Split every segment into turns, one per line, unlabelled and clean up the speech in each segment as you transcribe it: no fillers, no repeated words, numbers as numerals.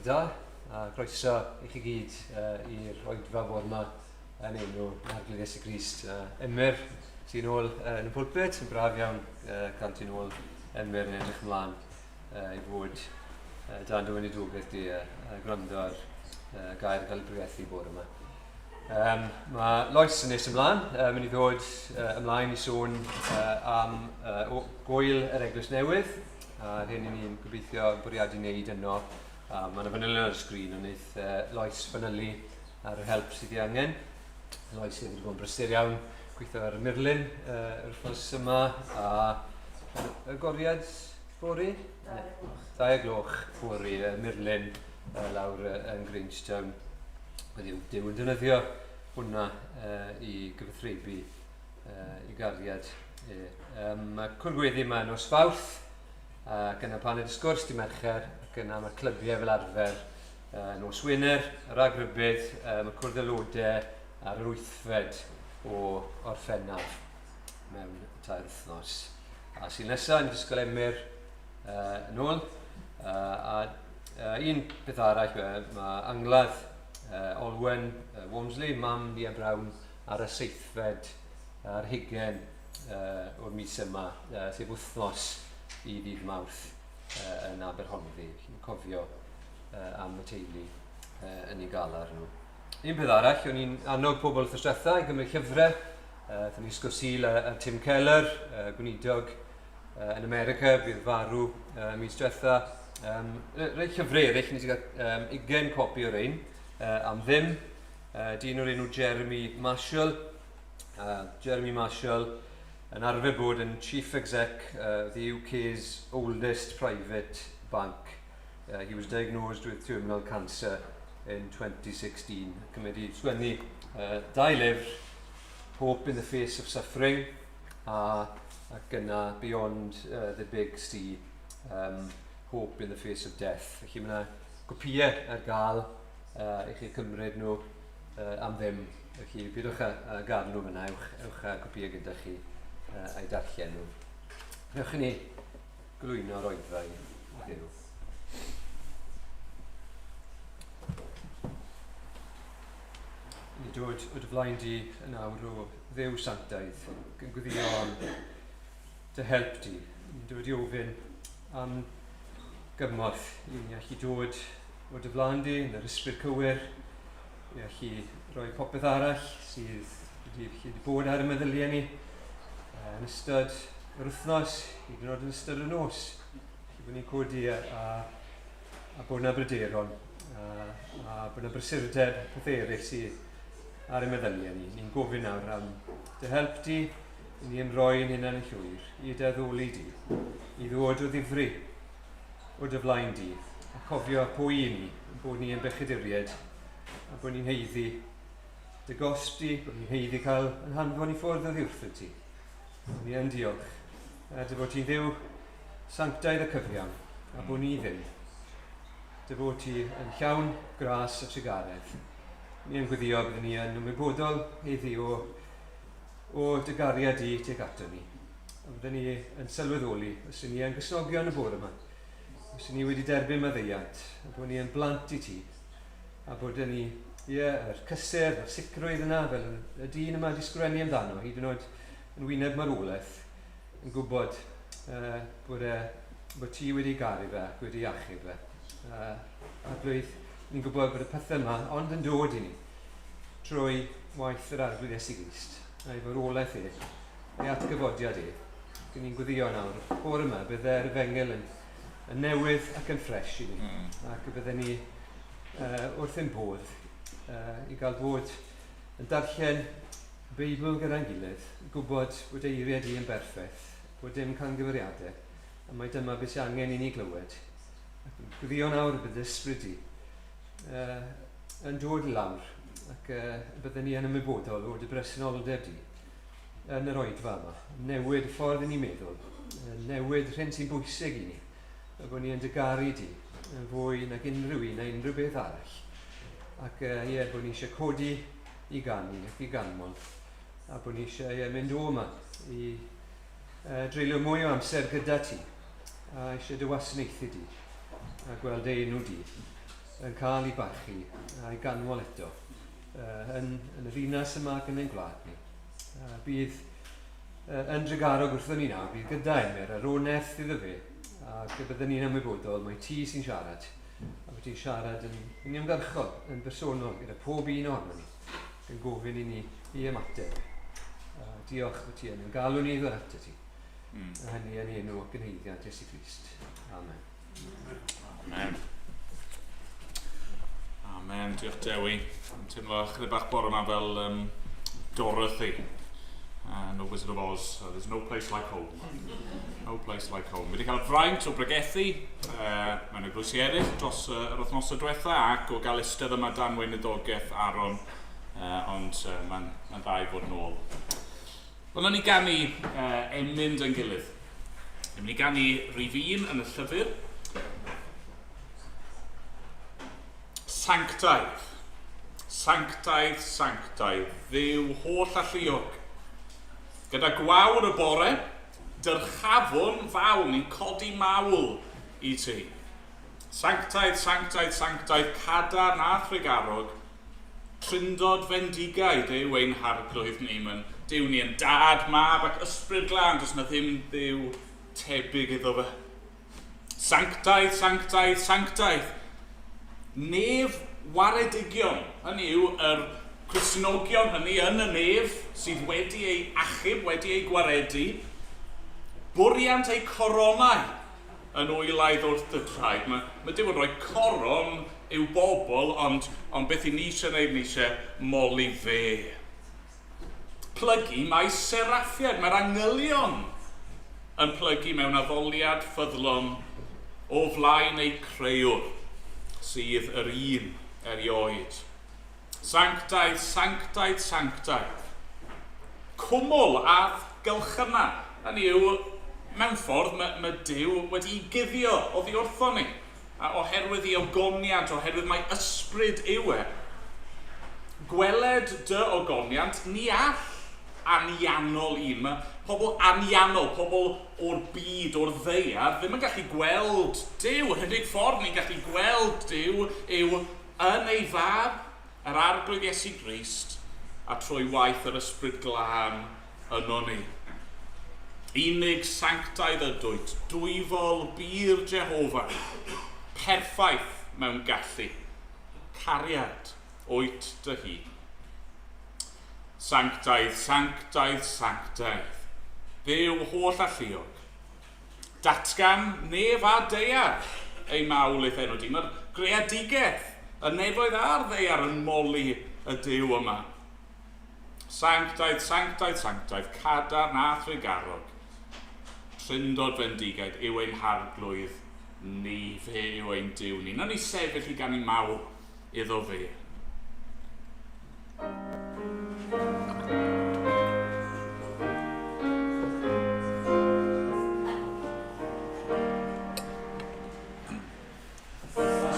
Bore da, a croeso i chi gyd uh, i'r oedfa bore yma yn enw Arglwydd Iesu Grist. Uh, Emyr sy'n ôl uh, yn y pulpit, yn braf iawn uh, cael ti'n ôl Emyr yn edrych ymlaen uh, i fod uh, dan dy weinidogaeth di a uh, gwrando ar uh, gair yn cael ei bregethu bore yma. Um, mae Lois yn nes ymlaen, uh, mynd i ddod uh, ymlaen i sôn uh, am uh, gwyl yr Eglwys Newydd, a'r hyn i ni'n gobeithio bwriadu wneud yno. Uh, mae yna fanylion ar y sgrin, ond wneith uh, Lois fanylu ar yr help sydd ei angen. Lois sydd wedi bod yn brysur iawn gweithio ar y murlun uh, yr wythnos yma, a y goriad fory? 2 gloch fory, y murlun uh, lawr uh, yn Grangetown. Wedi Duw yn defnyddio hwnna uh, i gyfathrebu uh, i gariad. E. Um, mae cwrdd gweddi yma nos Fawrth, ac yna paned y sgwrs di Mercher, ac yna mae clybiau fel arfer uh, nos Wener, ragrybydd, uh, mae cwrdd aelodau ar yr wythfed o Orffennaf mewn tair wythnos. A sy'n nesaf yn disgwyl Emyr uh, yn ôl. Uh, a uh, un peth arall, uh, mae angladd uh, Olwen uh, Walmsley, mam Nia Brown, ar y seithfed ar hugen uh, o'r mis yma, uh, sef wythnos i ddydd Mawrth uh, yn Aberhonddu. Chi'n cofio uh, am y teulu uh, yn ei galar nhw. Un peth arall, o'n i'n annog pobl wrth diwetha i gymryd llyfrau. Uh, Aethon ni sgwrs Sul a, a Tim Keller, uh, gweinidog uh, yn America, bydd farw uh, mis diwetha. Um, rei llyfrau eraill, ni wedi cael um, 20 copi o'r ein uh, am ddim. Uh, dyn o'r enw Jeremy Marshall. Uh, Jeremy Marshall yn arfer bod yn Chief Exec uh, the UK's oldest private bank. Uh, he was diagnosed with terminal cancer in 2016. Ac mae wedi sgwennu uh, dau lyfr, Hope in the Face of Suffering a ac yna Beyond uh, the Big C, um, Hope in the Face of Death. Felly mae yna gopïau ar gael uh, i chi cymryd nhw uh, am ddim. Felly pidwch â, â gadw nhw fyna, ewch, ewch â gopïau gyda chi uh, a'i darllen nhw. Ewch i ni glwyno'r oedfa i Dduw. Ni dod o dy flaen di yn awr o Dduw sanctaidd, ac yn gweddio am dy help di. Ni'n dod i ofyn am gymorth i ni allu dod o dy flaen di yn yr ysbryd cywir, i allu rhoi popeth arall sydd wedi, wedi bod ar y meddyliau ni yn ystod yr wythnos, hyd yn oed yn ystod y nos. Felly bod ni'n codi a, a, a bod yna bryderon a, a bod yna brysurdeb peth eraill sydd ar y meddyliau ni. Ni'n gofyn nawr am dy help di, i ni ymroi yn hunan yn llwyr, i dy addoli di, i ddod o ddifri o dy flaen di, a cofio pwy i ni, bod ni yn bechaduriaid, a bod ni'n haeddu dy gosb di, bod ni'n haeddu cael yn hanfon i ffwrdd oddi wrthyt ti. Ni yn diolch er dy fod ti'n Dduw sanctaidd a cyfiawn, a bod ni ddim. Dy fod ti yn llawn gras a trugaredd. Ni yn gweddio byddwn ni yn ymwybodol heddi o, o dy gariad di tuag ato ni. A byddwn ni yn sylweddoli, os ydyn ni yn Gristnogion y bore yma, os ydyn ni wedi derbyn maddeuant, a bod ni yn blant i ti, a bod yn ni, ie, yr cysur, yr sicrwydd yna, fel y dyn yma wedi sgrennu amdano, hyd yn oed yn wyneb marwolaeth, yn gwybod uh, bod, e, bod ti wedi garu fe ac wedi achub fe. Uh, a blwydd, ni'n gwybod bod y pethau yma ond yn dod i ni trwy waith yr Arglwydd Iesu Grist a'i farwolaeth e, ei atgyfodiad e. Dyn ni'n gweddio nawr, bore yma, bydde'r efengyl yn, yn newydd ac yn ffres i ni. Ac y bydden ni uh, wrth ein bodd uh, i gael bod yn darllen y Beibl gyda'n gilydd, gwybod bod eiriau di yn berffaith, bod dim camgymeriadau, a mai dyma beth sy'n angen i ni glywed. Ac yn gweddio nawr y bydd ysbryd di uh, yn dod i lawr ac uh, bydden ni yn ymwybodol o dy bresenoldeb di yn yr oedfa yma. Newid y ffordd i ni'n meddwl, newid rhywun sy'n bwysig i ni, a bod ni yn dy garu di yn fwy nag unrhyw un a unrhyw beth arall. Ac uh, ie, bod ni eisiau codi i ganu ac i ganmol, a bod ni eisiau ie, mynd o yma i uh, dreulio mwy o amser gyda ti, a eisiau dy wasanaethu di, a gweld ei enw di. yn cael ei barchu a'i ganmol eto yn, yn y ddinas yma ac yn ein gwlad ni. Bydd yn drugarog wrthon ni nawr, bydd gyda Emyr a rho nerth iddo fe, ac y byddwn ni'n ymwybodol mai ti sy'n siarad, a bod ti'n siarad yn uniongyrchol, yn bersonol gyda pob un ohonon ni, yn gofyn i ni i ymateb. Diolch bod ti yn ein galw ni i ddod ato ti. A hynny yn enw gynheiddiant Iesu Grist. Amen.
Amen. Amen. Diolch Dewi. Yn teimlo chydig bach bore yma fel Dorothy. No Wizard of Oz. There's no place like home. No place like home. Fi wedi cael fraint o bregethu mewn eglwysi eraill dros yr wythnosau diwetha ac o gael eistedd yma dan weinidogaeth Aaron, ond mae'n ma dda i fod nôl. Wel, nawn ni ganu emyn dy'n gilydd. Ni'n mynd i ganu rhif un yn y llyfr. Sanctaidd. Sanctaidd, sanctaidd, Dduw holl alluog. Gyda gwawr y bore, dyrchafwn fawl, ni'n codi mawl i ti. Sanctaidd, sanctaidd, sanctaidd, cadarn a thrugarog, Trindod fendigaid yw ein Harglwydd ni. Mae'n Duw ni yn Dad, Mab ac Ysbryd Glân. Does na ddim Dduw tebyg iddo fe. Sanctaidd, sanctaidd, sanctaidd. Nef waredigion, hynny yw yr Cristnogion hynny yn y nef sydd wedi ei achub, wedi ei gwaredu, bwriant eu coronau yn wylaidd wrth dy draed. Mae, mae Duw yn rhoi coron i'w bobl, ond, ond beth i ni eisiau gwneud, ni eisiau moli fe. Plygu mae seraffiaid, mae'r angylion yn plygu mewn addoliad ffyddlon o flaen eu creuwr, sydd yr un erioed. Sanctaidd, sanctaidd, sanctaidd. Cwmwl a gylchyna. Hynny yw, mewn ffordd, mae, mae Duw wedi'i guddio oddi wrthon ni. A oherwydd ei ogoniant, oherwydd mai ysbryd yw e. Gweled dy ogoniant, ni all anianol un. Mae pobl anianol, pobl o'r byd, o'r ddaear, ddim yn gallu gweld Duw. Yr unig ffordd ni'n gallu gweld Duw yw Yn ei Fab, yr Arglwydd Iesu Grist, a trwy waith yr Ysbryd Glân ynon ni. Unig sanctaidd ydwyt, dwyfol bur Jehofa, perffaith mewn gallu, cariad wyt dy hun. Sanctaidd, sanctaidd, sanctaidd, Dduw holl alluog, Datgan nef a daear ei mawl i'th enw di. Mae'r greadigaeth, y nefoedd a'r ddaear yn moli y Duw yma. Sanctaidd, sanctaidd, sanctaidd, cadarn a thrugarog. Trindod fendigaid yw ein harglwydd ni, fe yw ein Duw ni. Nawn ni sefyll i ganu mawl iddo fe.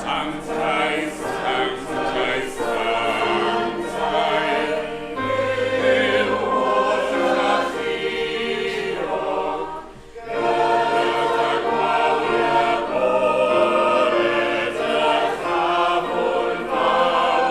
Sanctaidd, sanctaidd, sanctaidd, Duw holl alluog, gyda gwawl y bore dyrchafwn fawl.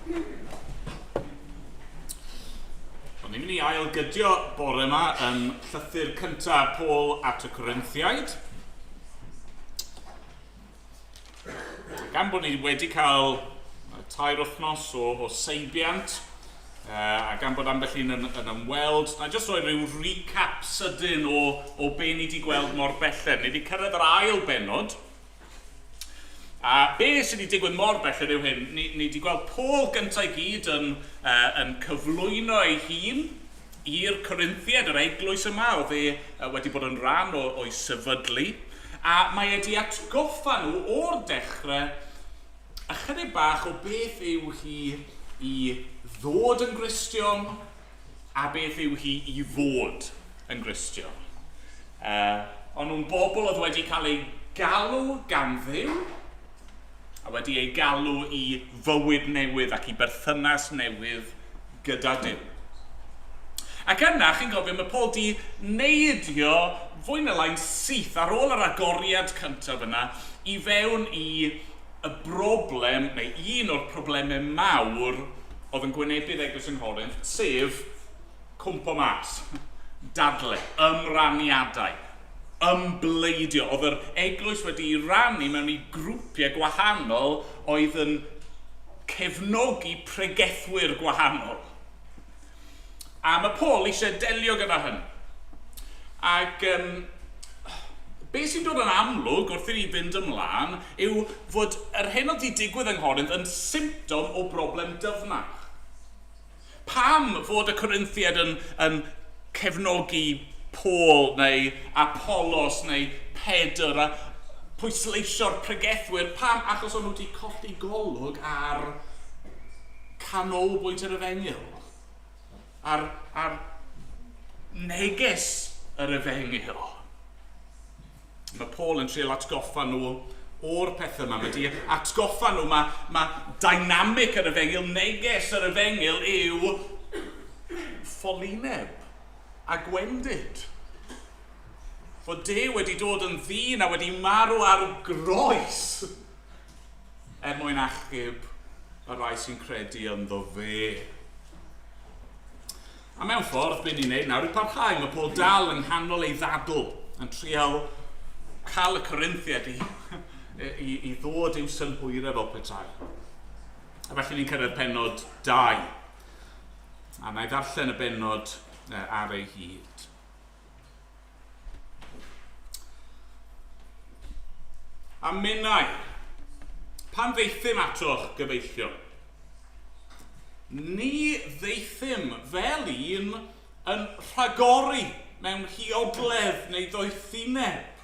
O'n ni'n mynd i ailgydio bore yma yn llythyr cyntaf Paul at y Corinthiaid. Gan bod ni wedi cael tair wythnos o, o seibiant, a gan bod ambell un yn, yn ymweld, na i jyst rhoi rhyw recap sydyn o, o be ni wedi gweld mor belled. Ni wedi cyrraedd yr ail bennod, A be sydd wedi digwydd mor belled yw hyn, ni, ni wedi gweld Paul gyntaf i gyd yn, yn cyflwyno ei hun i'r Corinthiaid, yr eglwys yma, oedd e wedi bod yn rhan o, o'i sefydlu. A mae e wedi atgoffa nhw o'r dechrau ychydig bach o beth yw hi i ddod yn Gristion a beth yw hi i fod yn Gristion. Uh, o'n nhw'n bobl oedd wedi cael eu galw gan Dduw, a wedi eu galw i fywyd newydd ac i berthynas newydd gyda Duw. Ac yna, chi'n cofio, mae Paul di neidio fwy na lai'n syth ar ôl yr agoriad cyntaf yna i fewn i y broblem, neu un o'r problemau mawr oedd yn gwynebu'r eglwys yng Nghorinth, sef cwmpo mas, dadle, ymraniadau, ymbleidio. Oedd yr eglwys wedi'i rannu mewn i grwpiau gwahanol oedd yn cefnogi pregethwyr gwahanol. A mae Paul eisiau delio gyda hyn. Ac um, be sy'n dod yn amlwg wrth i ni fynd ymlaen yw fod yr hyn oedd wedi digwydd yng Nghorinth yn symptom o broblem dyfnach. Pam fod y Corinthiaid yn, yn cefnogi Paul neu Apollos neu Pedr a pwysleisio'r pregethwyr? Pam? Achos o'n nhw wedi colli golwg ar canolbwynt yr efengyl, ar, ar neges yr efengyl. Mae Paul yn trial atgoffa nhw o'r pethau yma. Mae di atgoffa nhw, mae, mae dynamic yr efengyl, neges yr efengyl yw ffolineb a gwendid. Fod Duw wedi dod yn ddyn a wedi marw ar groes er mwyn achub y rhai sy'n credu ynddo fe. A mewn ffordd, be ni'n neud nawr yw parhau. Mae Paul dal yng nghanol ei ddadl, yn trial cael y Corinthiaid i, i, i ddod i'w synhwyrau fel petai. A felly ni'n cyrraedd penod 2. A na i ddarllen y bennod ar ei hyd. A minnau, pan ddeithum atoch, gyfeillion, ni ddeithum fel un yn rhagori mewn huodledd neu ddoethineb,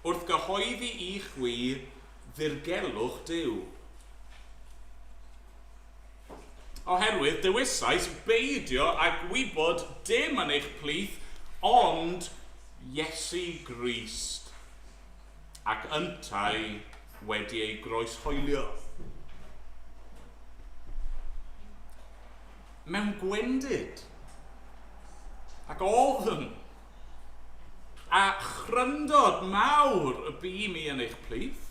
wrth gyhoeddi i chwi ddirgelwch Duw. Oherwydd dewisais beidio â gwybod dim yn eich plith ond Iesu Grist, ac yntau wedi ei groeshoelio. Mewn gwendid, ac ofn, a chryndod mawr y bu mi yn eich plith.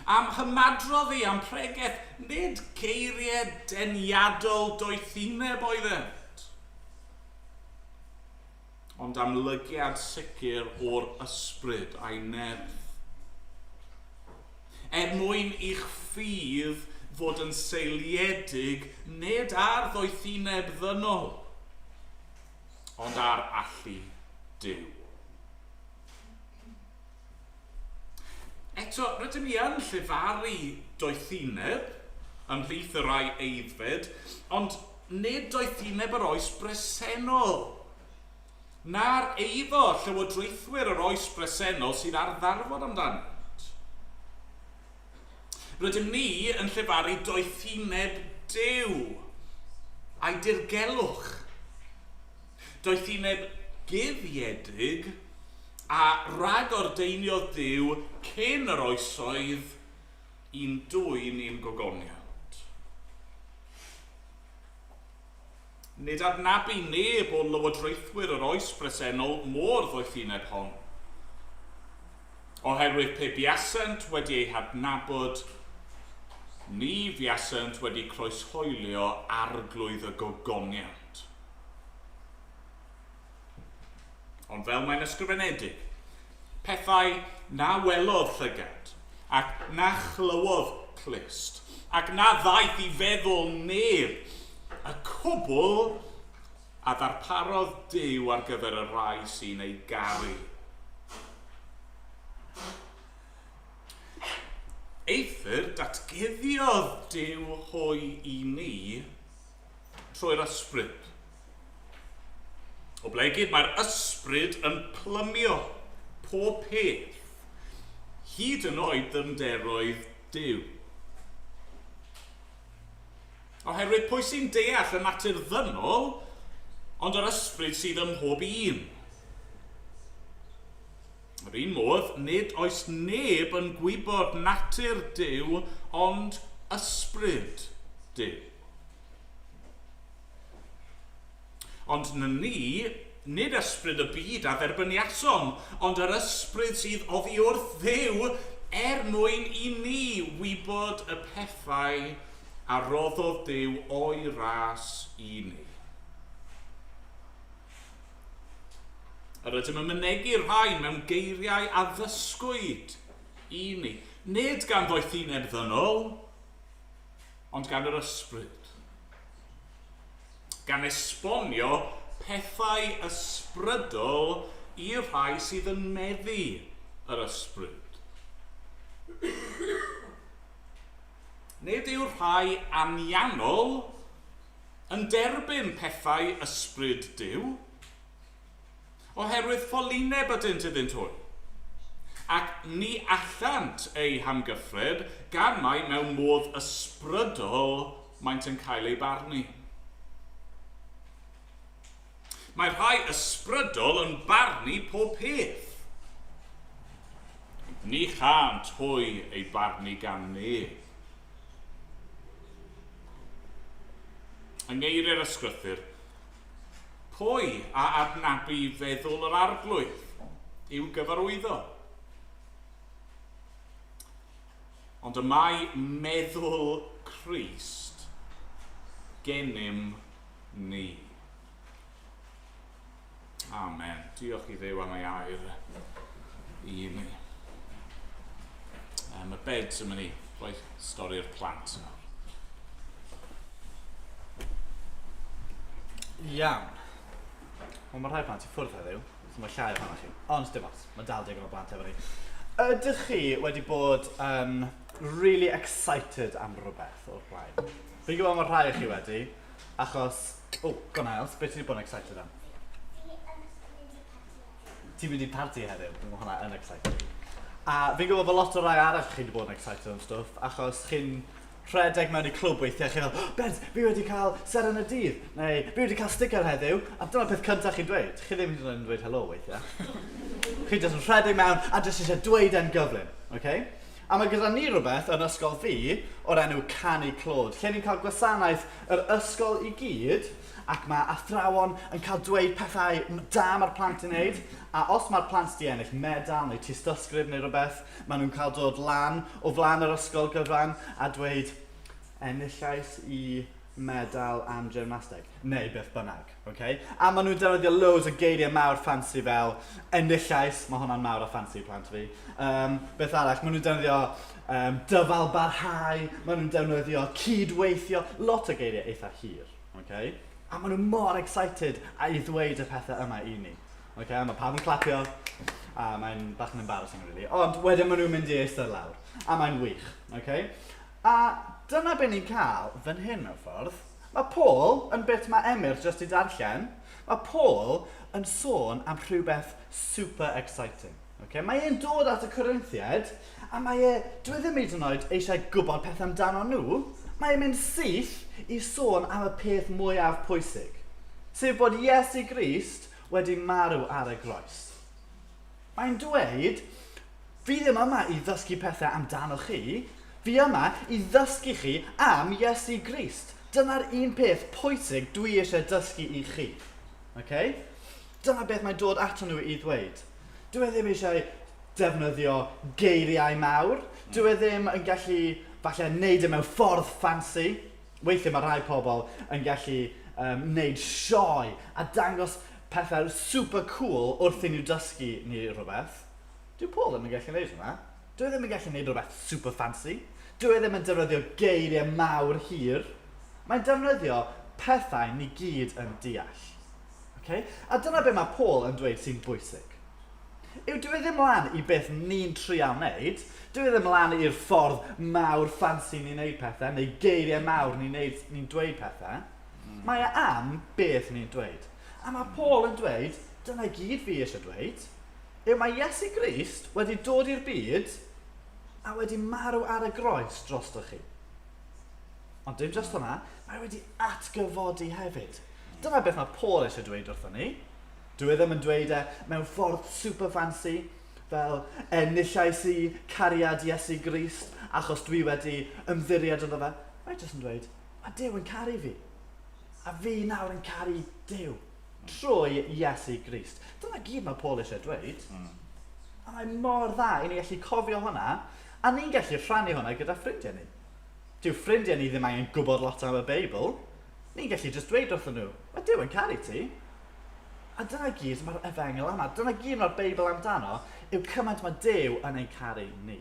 Am hymadrodd i, am pregeth, nid geiriau deniadol doethineb oeddent, ond amlygiad sicr o'r ysbryd a'i nerth. Er mwyn i'ch ffydd fod yn seiliedig nid ar ddoethineb ddynol, ond ar allu Duw. Eto, rydym ni yn llefaru doethineb ymhlith y rhai aeddfed, ond nid doethineb yr oes bresennol, na'r eiddo llywodraethwyr yr oes bresennol sydd ar ddarfod amdanynt. Rydym ni yn llefaru doethineb Duw a'i dirgelwch. Doethineb guddiedig a ragordeiniodd Duw cyn yr oesoedd i'n dwyn i'n gogoniant. Nid adnabu neb o lywodraethwyr yr oes bresennol mo'r ddoethineb hon. Oherwydd pe buasent wedi ei hadnabod, Ni fuasent wedi croeshoelio arglwydd y gogoniant. Ond fel mae'n ysgrifenedig, pethau na welodd llygad, ac na chlywodd clust, ac na ddaeth i feddwl neb, y cwbl a ddarparodd Duw ar gyfer y rhai sy'n ei garu. Eithr datguddiodd Duw hwy i ni trwy'r Ysbryd. Oblegid mae'r Ysbryd yn plymio pob peth, hyd yn oed ddyfnderoedd Duw. Oherwydd pwy sy'n deall y natur ddynol, ond yr Ysbryd sydd ym mhob un? Yr un modd, nid oes neb yn gwybod natur Duw ond Ysbryd Duw. Ond na ni, nid ysbryd y byd a dderbyniasom, ond yr ysbryd sydd oddi wrth Dduw, er mwyn i ni wybod y pethau a roddodd Duw o'i ras i ni. Yr ydym yn mynegi'r rhain mewn geiriau a ddysgwyd i ni, nid gan ddoethineb ddynol, ond gan yr ysbryd. Gan esbonio pethau ysbrydol i'r rhai sydd yn meddu yr ysbryd. Nid yw'r rhai anianol yn derbyn pethau ysbryd Duw, Oherwydd ffolineb ydynt iddynt hwy, ac ni allant eu hamgyffred gan mai mewn modd ysbrydol maent yn cael eu barnu. Mae rhai ysbrydol yn barnu pob peth. Ni chânt hwy eu barnu gan neb. Yng ngeiriau'r Ysgrythur, Pwy a adnabu feddwl yr Arglwydd i'w gyfarwyddo? Ond y mae meddwl Crist gennym ni. Amen. Diolch i Dduw am ei air i ni. Mae Beds yn mynd i roi stori'r plant nawr.
Iawn. Wel, mae rhai plant i ffwrdd heddiw, so mae llai ohonoch chi. Ond dim ots, mae dal digon o blant efo ni. Ydych chi wedi bod yn really excited am rhywbeth o'r blaen? Fi'n gwybod mae rhai o chi wedi, achos... O, oh, go on Ails, beth ti wedi bod yn excited am? Ti'n mynd i parti heddiw, mae hwnna yn exciting. A fi'n gwybod bod lot o rai arall chi wedi bod yn excited am stwff, achos chi'n rhedeg mewn i clwb weithiau, chi'n fel, oh, Bens, fi wedi cael seren y dydd, neu fi wedi cael sticker heddiw, a dyna'r peth cyntaf chi'n dweud. Chi ddim hyd yn oed yn dweud helo weithiau. Chi jyst yn rhedeg mewn a jyst eisiau dweud e'n gyflym, okay? A mae gyda ni rhywbeth yn ysgol fi o'r enw Canu Clod, lle ni'n cael gwasanaeth yr ysgol i gyd, ac mae athrawon yn cael dweud pethau da mae'r plant yn wneud, a os mae'r plant 'di ennill medal neu tystysgrif neu rhywbeth, maen nhw'n cael dod lan o flaen yr ysgol gyfan a dweud, enillais i medal am gymnasteg, neu beth bynnag, okay? A maen nhw'n defnyddio loads o geiriau mawr ffansi fel enillais, mae hwnna'n mawr a ffansi i plant fi. Beth arall, maen nhw'n defnyddio dyfal barhau, maen nhw'n defnyddio cydweithio, lot o geiriau eitha hir. Okay? A maen nhw mor excited a i ddweud y pethau yma i ni. Okay? A mae pawb yn clapio, a mae'n bach yn embarrassing really. Ond wedyn maen nhw'n mynd i eistedd lawr, a mae'n wych. Okay? A dyna be ni'n cael fan hyn mewn ffordd. Mae Paul, yn bit mae Emyr jyst i darllen, mae Paul yn sôn am rhywbeth super exciting. Okay? Mae e'n dod at y Corinthiaid, a mae e, dwi e ddim hyd yn oed eisiau gwybod peth amdano nhw, mae e'n mynd syth i sôn am y peth mwyaf pwysig, sef bod Iesu Grist wedi marw ar y groes. Mae'n dweud, fi ddim yma i ddysgu pethau amdano chi, fi yma i ddysgu chi am Iesu Grist. Dyna'r un peth pwysig dwi eisiau dysgu i chi. Okay? Dyna beth mae'n dod ato nhw i ddweud. Dyw e ddim eisiau defnyddio geiriau mawr. Dyw e ddim yn gallu falle neud e mewn ffordd ffansi. Weithiau mae rhai pobl yn gallu um, neud sioe a dangos pethau super cool wrth i nhw dysgu ni rhywbeth. Dyw Paul ddim yn gallu neud hwnna. Dyw e ddim yn gallu neud rhywbeth super fancy. Dyw e ddim yn defnyddio geiriau mawr hir. Mae'n defnyddio pethau ni gyd yn deall. Okay? A dyna be mae Paul yn dweud sy'n bwysig. Yw dyw e ddim lan i beth ni'n trial wneud, dyw e ddim lan i'r ffordd mawr ffansi ni'n neud pethau, neu geiriau mawr ni'n neud, ni'n dweud pethau. Mae e am beth ni'n dweud. A mae Paul yn dweud, dyna gyd fi eisiau dweud, yw mae Iesu Grist wedi dod i'r byd a wedi marw ar y groes drostoch chi. Ond dim jyst hwnna, mae wedi atgyfodi hefyd. Dyna beth mae Paul eisiau dweud wrthon ni. Dyw e ddim yn dweud e mewn ffordd super fancy, fel enillais i cariad Iesu Grist achos dwi wedi ymddiried ynddo fe. Mae jyst yn dweud, mae Duw yn caru fi. A fi nawr yn caru Duw trwy Iesu Grist. Dyna gyd mae Paul eisiau dweud. A mae mor dda i ni gallu cofio hwnna, a ni'n gallu rhannu hwnna gyda ffrindiau ni. Dyw ffrindiau ni ddim angen gwybod lot am y Beibl. Ni'n gallu jyst dweud wrthyn nhw, mae Duw yn caru ti. A dyna gyd mae'r efengyl yma, dyna gyd mae'r Beibl amdano, yw cymaint mae Duw yn ein caru ni.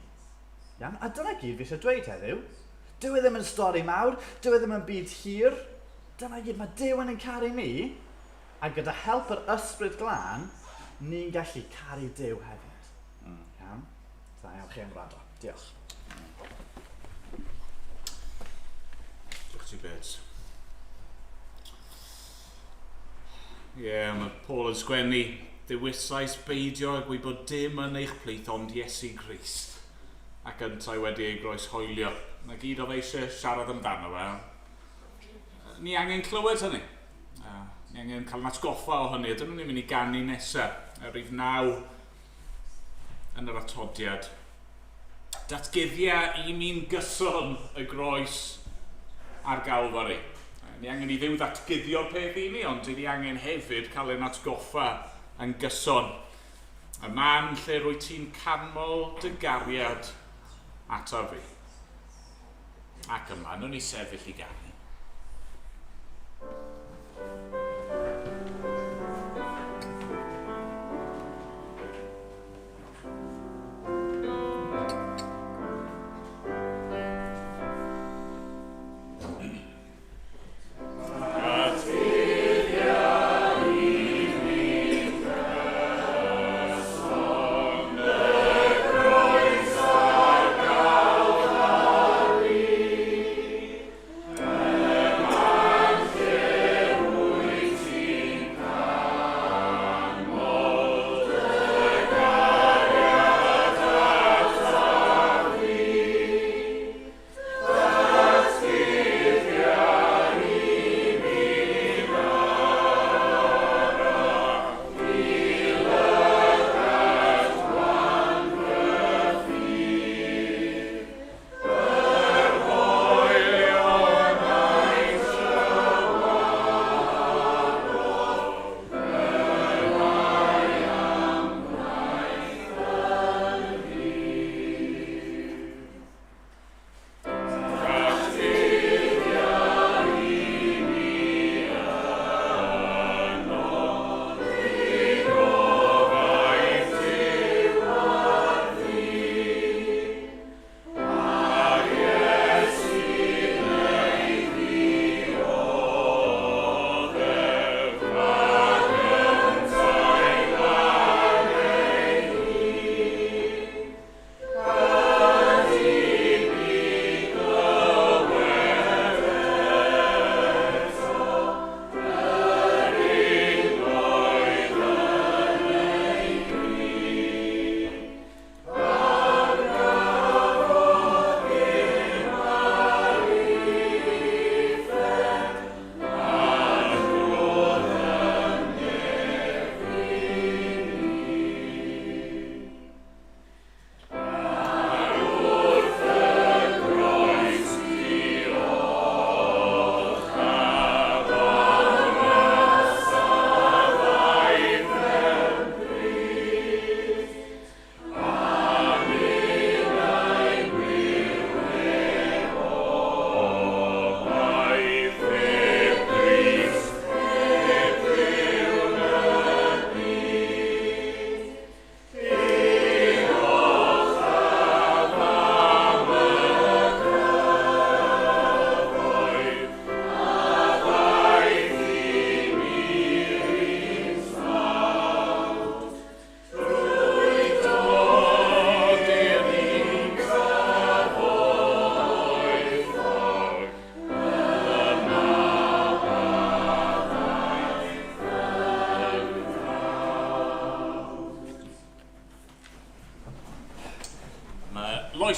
Iawn? A dyna gyd fi eisiau dweud heddiw. Dyw e ddim yn stori mawr, dyw e ddim yn byd hir. Dyna gyd, mae Duw yn ein caru ni, a gyda help yr Ysbryd Glân, ni'n gallu caru Duw hefyd. Iawn? Da iawn chi am wrando. Diolch.
Diolch ti, Beds. Ie, yeah, mae Paul yn sgwennu, dewisais beidio â gwybod dim yn eich plith ond Iesu Grist, ac yntau wedi ei groeshoelio. Na gyd oedd eisiau siarad amdano fe. Ni angen clywed hynny. Ni angen cael yn atgoffa o hynny, a dyna ni'n mynd i ganu nesaf, ar rif 9 yn yr atodiad. Datguddia i mi'n gyson y groes a'r Galfari. Ni angen i Dduw ddatguddio'r peth i ni, ond ni angen hefyd cael ein atgoffa yn gyson. Y man lle rwy ti'n canmol dy gariad ata fi. Ac ymlaen, o'n i sefyll i ganu.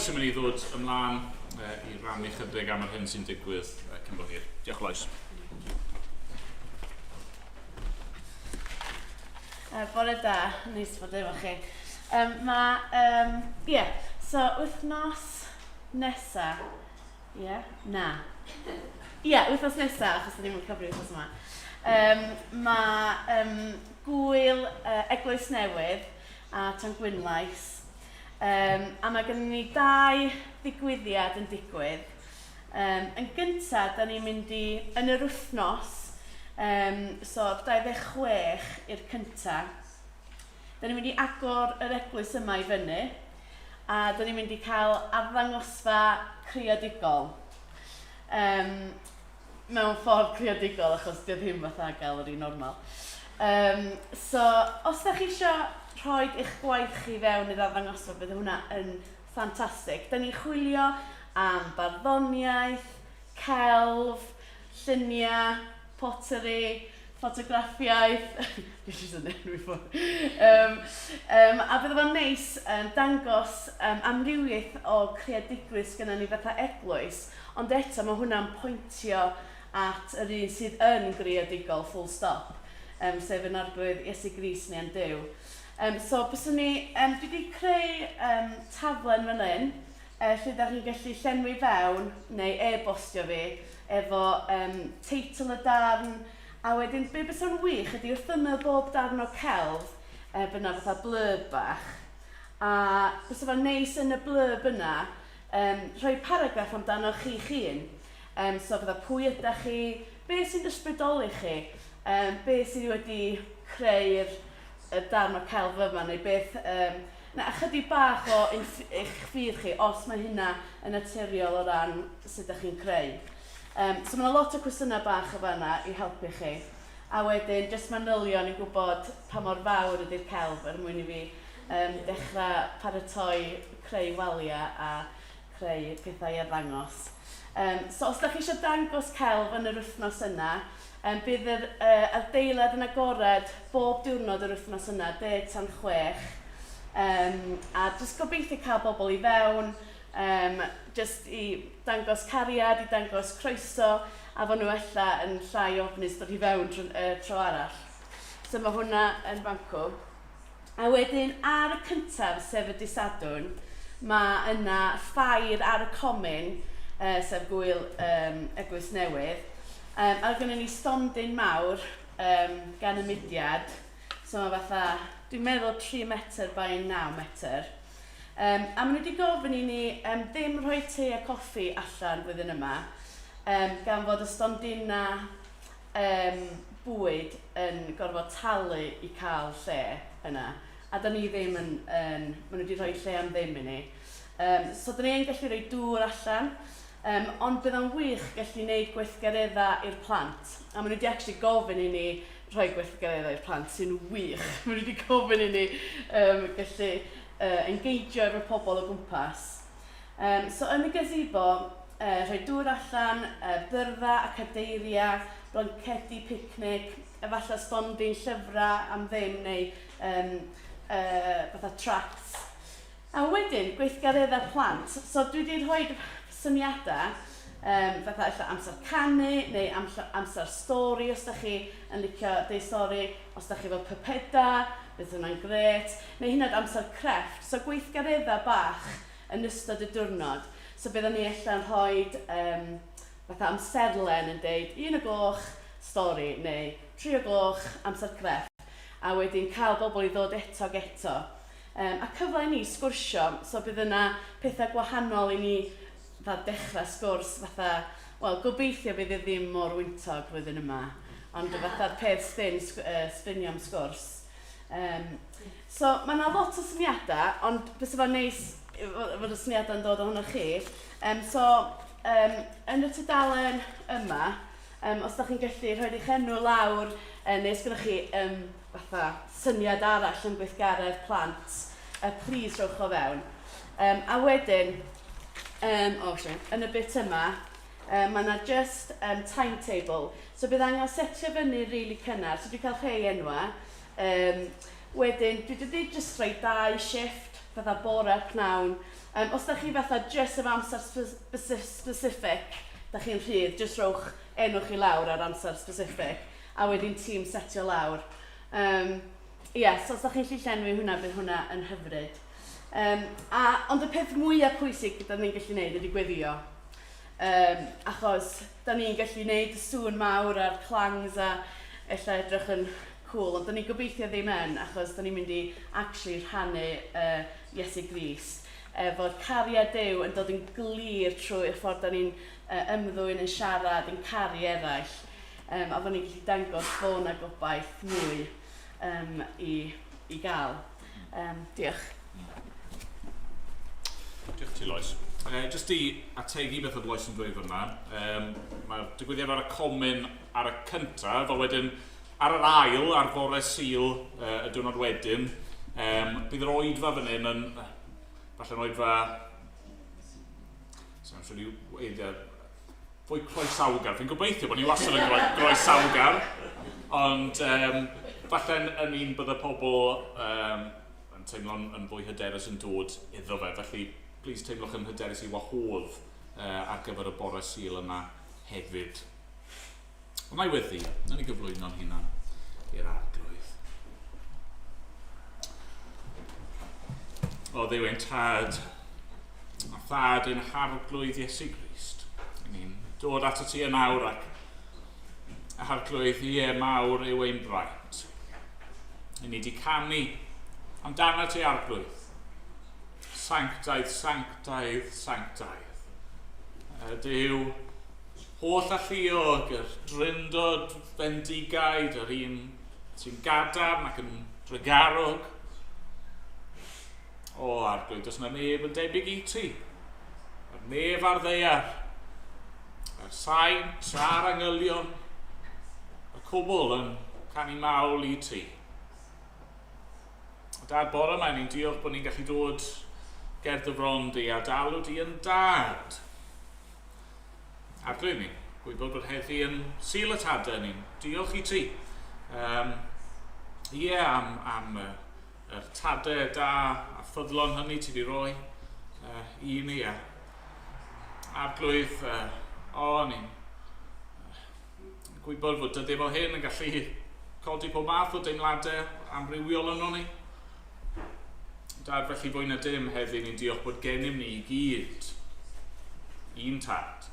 Lois yn mynd i ddod ymlaen i rannu chydig am yr hyn sy'n digwydd cyn bo hir. Diolch Lois.
Bore da, neis bod efo chi. Mae, yeah, so wythnos nesa, ie, yeah? Na. Ie, yeah, wythnos nesa, achos da ni'n mynd cyfri wythnos yma. Mae gwyl Eglwys Newydd a Tangwynlais. A mae gennym ni dau ddigwyddiad yn digwydd. Yn gyntaf, da ni'n mynd i, yn yr wythnos, so 26 i'r cyntaf, da ni'n mynd i agor yr eglwys yma i fyny, a da ni'n mynd i cael arddangosfa creadigol. Mewn ffordd creadigol, achos dio ddim fatha galeri normal. So, os da chi eisiau rhoi eich gwaith chi fewn i'r arddangosfa, bydd hwnna yn ffantastig. Da ni'n chwilio am barddoniaeth, celf, lluniau, pottery, ffotograffiaeth, dwi jyst yn enwi ffwrdd. A bydde fo'n neis dangos amrywiaeth o creadigrwydd sgynnon ni fatha eglwys, ond eto mae hwnna'n pwyntio at yr un sydd yn greadigol, full stop, sef yn Arglwydd Iesu Grist neu yn Duw. So, byswn ni, dwi wedi creu taflen fan hyn, lle da chi'n gallu llenwi fewn neu e-bostio fi efo teitl y darn, a wedyn be bysa'n wych ydy wrth ymyl bob darn o celf, bydd 'na fatha blurb bach, a bysa fo'n neis yn y blurb yna rhoi paragraff amdano chi'ch hun. So fatha pwy ydach chi, be sy'n ysbrydoli chi, be sydd wedi creu'r y darn o celf yma neu beth, na, ychydig bach o eich ffydd chi, os mae hynna yn naturiol o ran sut ydych chi'n creu. So mae yna lot o cwestiynau bach o fanna i helpu chi. A wedyn, jyst manylion i gwybod pa mor fawr ydy'r celf er mwyn i fi dechrau paratoi creu waliau a creu pethau i arddangos. So os da chi eisiau dangos celf yn yr wythnos yna, bydd yr adeilad yn agored bob diwrnod yr wythnos yna, 10 tan 6. A jyst gobeithio cael bobl i fewn, jyst i dangos cariad, i dangos croeso, a fod nhw ella yn llai ofnus dod i fewn tro arall. So mae hwnna yn fancw. A wedyn ar y cyntaf, sef y dydd Sadwrn, mae yna ffair ar y comin, sef gŵyl Eglwys Newydd. A gynnon ni stondin mawr gan y mudiad, so mae fatha, dwi'n meddwl 3 metr by 9 metr. A maen nhw wedi gofyn i ni ddim rhoi te a coffi allan flwyddyn yma, gan fod y stondinau bwyd yn gorfod talu i cael lle yna. A da ni ddim yn, maen nhw wedi rhoi lle am ddim i ni. So da ni yn gallu rhoi dŵr allan, ond bydd o'n wych gallu gwneud gweithgareddau i'r plant. A maen nhw wedi actually gofyn i ni rhoi gweithgareddau i'r plant, sy'n wych. Maen nhw wedi gofyn i ni gallu engageio efo pobl o gwmpas. So yn y gazebo, rhoi dŵr allan, byrddau a cadeiriau, blancedi picnic, efallai stondin llyfrau am ddim neu fatha tracts. A wedyn, gweithgareddau plant. So dwi wedi rhoi syniadau, fatha ella amser canu neu amser stori os da chi yn licio deud stori, os da chi efo pypedau, bydd hwnna'n grêt, neu hyd yn oed amser crefft. So gweithgareddau bach yn ystod y diwrnod. So bydden ni ella'n rhoi fatha amserlen yn deud 1 o gloch stori neu 3 o gloch amser crefft a wedyn cael bobl i ddod eto ag eto. A cyfle i ni sgwrsio, so bydd yna pethau gwahanol i ni fatha dechrau sgwrs fatha, wel gobeithio bydd e ddim mor wyntog flwyddyn yma, ond fatha'r peth spin, sbinio am sgwrs. So mae yna lot o syniadau, ond bysa fo'n neis fod y syniadau'n dod ohonoch chi. So yn y tudalen yma, os da chi'n gallu rhoi eich enw lawr, neu os gennych chi fatha syniad arall am gweithgaredd plant, please rhowch o fewn. A wedyn, oh, sorry, yn y bit yma, mae yna just timetable. So bydd angen setio fyny rili really cynnar. So dwi'n cael rhai enwau. Wedyn, dwi wedi just rhoi 2 shift. fatha bore, pnawn. Os da chi fatha just efo amser specific, da chi'n rhydd, just rowch enw chi lawr ar amser specific, a wedyn tîm setio lawr. Ie, so os da chi'n gallu llenwi hwnna, bydd hwnna yn hyfryd. Ond y peth mwyaf pwysig da ni'n gallu gwneud ydy gweddio. Achos da ni'n gallu gwneud y sŵn mawr a'r clangs a ella edrych yn cool, ond da ni'n gobeithio ddim yn, achos da ni'n mynd i actually rhannu Iesu Grist. Fod cariad Duw yn dod yn glir trwy y ffordd da ni'n ymddwyn, yn siarad, yn caru eraill. A fod ni'n gallu dangos bod 'na gobaith mwy i gael. Diolch.
Diolch ti, Lois. Jyst i ategu beth oedd Lois yn dweud fyna, mae'r digwyddiad ar y comin ar y cyntaf, a wedyn ar yr ail, ar fore Sul y diwrnod wedyn, bydd yr oedfa fan hyn yn, falle'n oedfa, sa'n siŵr i weud, fwy croesawgar. Fi'n gobeithio bod ni wastad yn groesawgar, ond falle'n yn un bydde pobl yn teimlo'n yn fwy hyderus yn dod iddo fe. Felly, please teimlwch yn hyderus i wahodd ar gyfer y bore Sul yma hefyd. Ond mae weddi, nawn ni gyflwyno'n hunan i'r Arglwydd. O Dduw ein Tad, a Thad ein Harglwydd Iesu Grist, ni'n dod at y ti yn awr ac Arglwydd, ie, mawr yw ein braint. I ni di canu amdano ti, Arglwydd. Sanctaidd, sanctaidd, sanctaidd. Duw, holl alluog, yr drindod fendigaid, yr un sy'n gadarn ac yn drugarog. O, Arglwydd, does yna neb yn debyg i ti. Yr nef a'r ddaear, yr saint a'r angylion, y cwbl yn canu mawl i ti. Dad, bore yma, ni'n diolch bod ni'n gallu dod ger dy fron di a dalw di yn dad. Arglwydd, ni'n gwybod bod heddi yn Sul y Tadau, ni'n diolch i ti. Ie, am yr tadau da a ffyddlon hynny ti wedi rhoi i ni. A Arglwydd, o, ni'n gwybod fod dyddiau fel hyn yn gallu codi pob math o deimladau amrywiol yno ni. Dad, felly fwy na dim heddi ni'n diolch bod gennym ni i gyd un tad.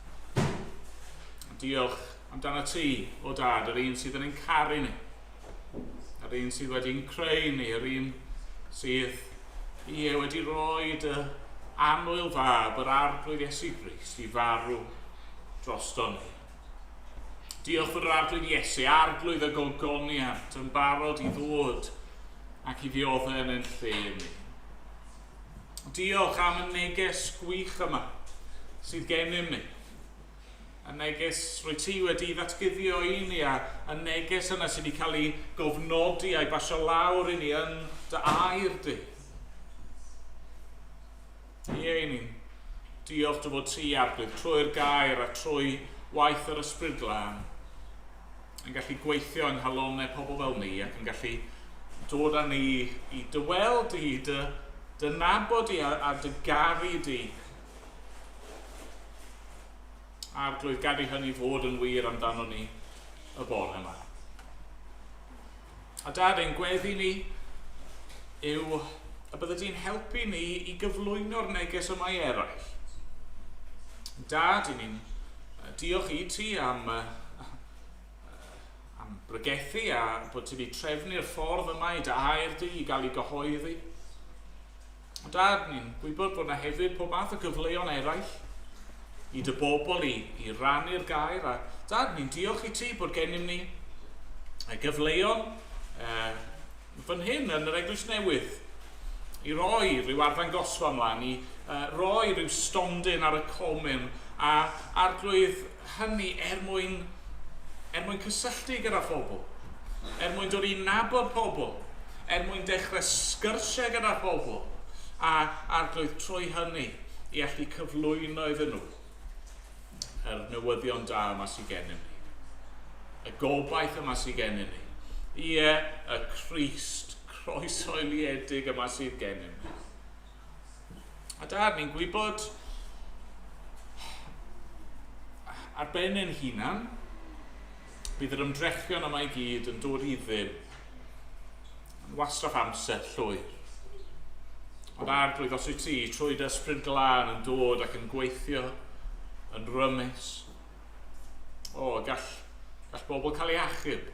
Diolch amdano ti, o dad, yr un sydd yn ein caru ni, yr un sydd wedi'n creu ni, yr un sydd ie, wedi rhoi dy annwyl fab, yr Arglwydd Iesu Grist, i farw drosto ni. Diolch fod yr Arglwydd Iesu, Arglwydd y gogoniant, yn barod i ddod ac i ddioddef yn ein lle ni. Diolch am y neges gwych yma sydd gennym ni. Y neges rwy ti wedi ddatguddio i ni a y neges yna sydd wedi cael ei gofnodi a'i basio lawr i ni yn dy air di. Ie, ni'n diolch dy fod ti, Arglwydd, trwy'r gair a trwy waith yr Ysbryd Glân, yn gallu gweithio yng nghalonnau pobl fel ni ac yn gallu dod â ni i dy weld di, dy nabod di a dy garu di. Arglwydd, gad i hynny fod yn wir amdano ni y bore yma. A Dad, ein gweddi ni yw y bydde di'n helpu ni i gyflwyno'r neges yma i eraill. Dad, i ni'n diolch i ti am bregethu a bod ti wedi trefnu'r ffordd yma i dy air di i gael ei gyhoeddi. Dad, ni'n gwybod bod yna hefyd pob math o gyfleon eraill i dy bobl i rannu'r gair. A Dad, ni'n diolch i ti bod gennym ni gyfleon fan hyn yn yr Eglwys Newydd i roi rhyw arddangosfa ymlaen, i roi rhyw stondin ar y comin a Arglwydd hynny er mwyn cysylltu gyda phobl, er mwyn dod i nabod pobl, er mwyn dechrau sgyrsiau gyda phobl, a Arglwydd trwy hynny i allu cyflwyno iddyn nhw yr newyddion da yma sydd gennym ni. Y gobaith yma sydd gennym ni. Ie, y Crist croeshoeliedig yma sydd gennym ni. A dad, ni'n gwybod ar ben ein hunan, bydd yr ymdrechion yma i gyd yn dod i ddim, yn wastraff amser llwyr. Ond arglwydd, os wyt ti, trwy dy ysbryd glân yn dod ac yn gweithio yn rymus, o, gall, gall bobl cael ei achub.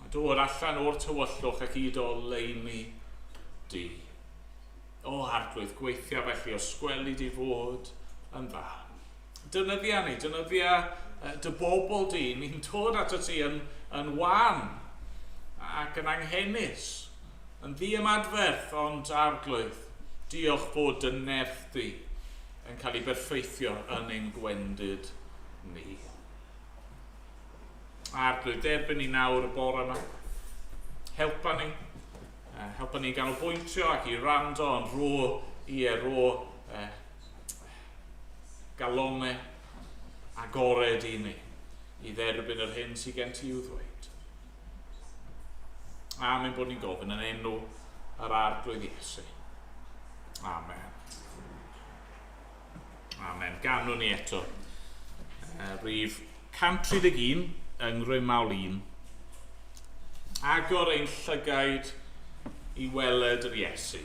A dod allan o'r tywyllwch ac i oleuni di. O, arglwydd, gweithio felly os gweli di fod yn dda. Dynyddia ni, dynyddia dy bobl di, ni'n dod ato ti yn, yn wan ac yn anghenus, yn ddiymadferth, ond arglwydd, diolch bod dy nerth di yn cael ei berffeithio yn ein gwendid ni. Arglwydd, derbyn ni nawr y bore yma. Helpa ni. Helpa ni ganolbwyntio ac i rando yn rho i e rho eh, galonau agored i ni i dderbyn yr hyn sydd gen ti i'w ddweud. Amen bod ni'n gofyn yn enw yr Arglwydd Iesu. Amen. Amen. Ganwn ni eto. Rhif 131 yng Ngrymawl 1. Agor ein llygaid i weled yr Iesu.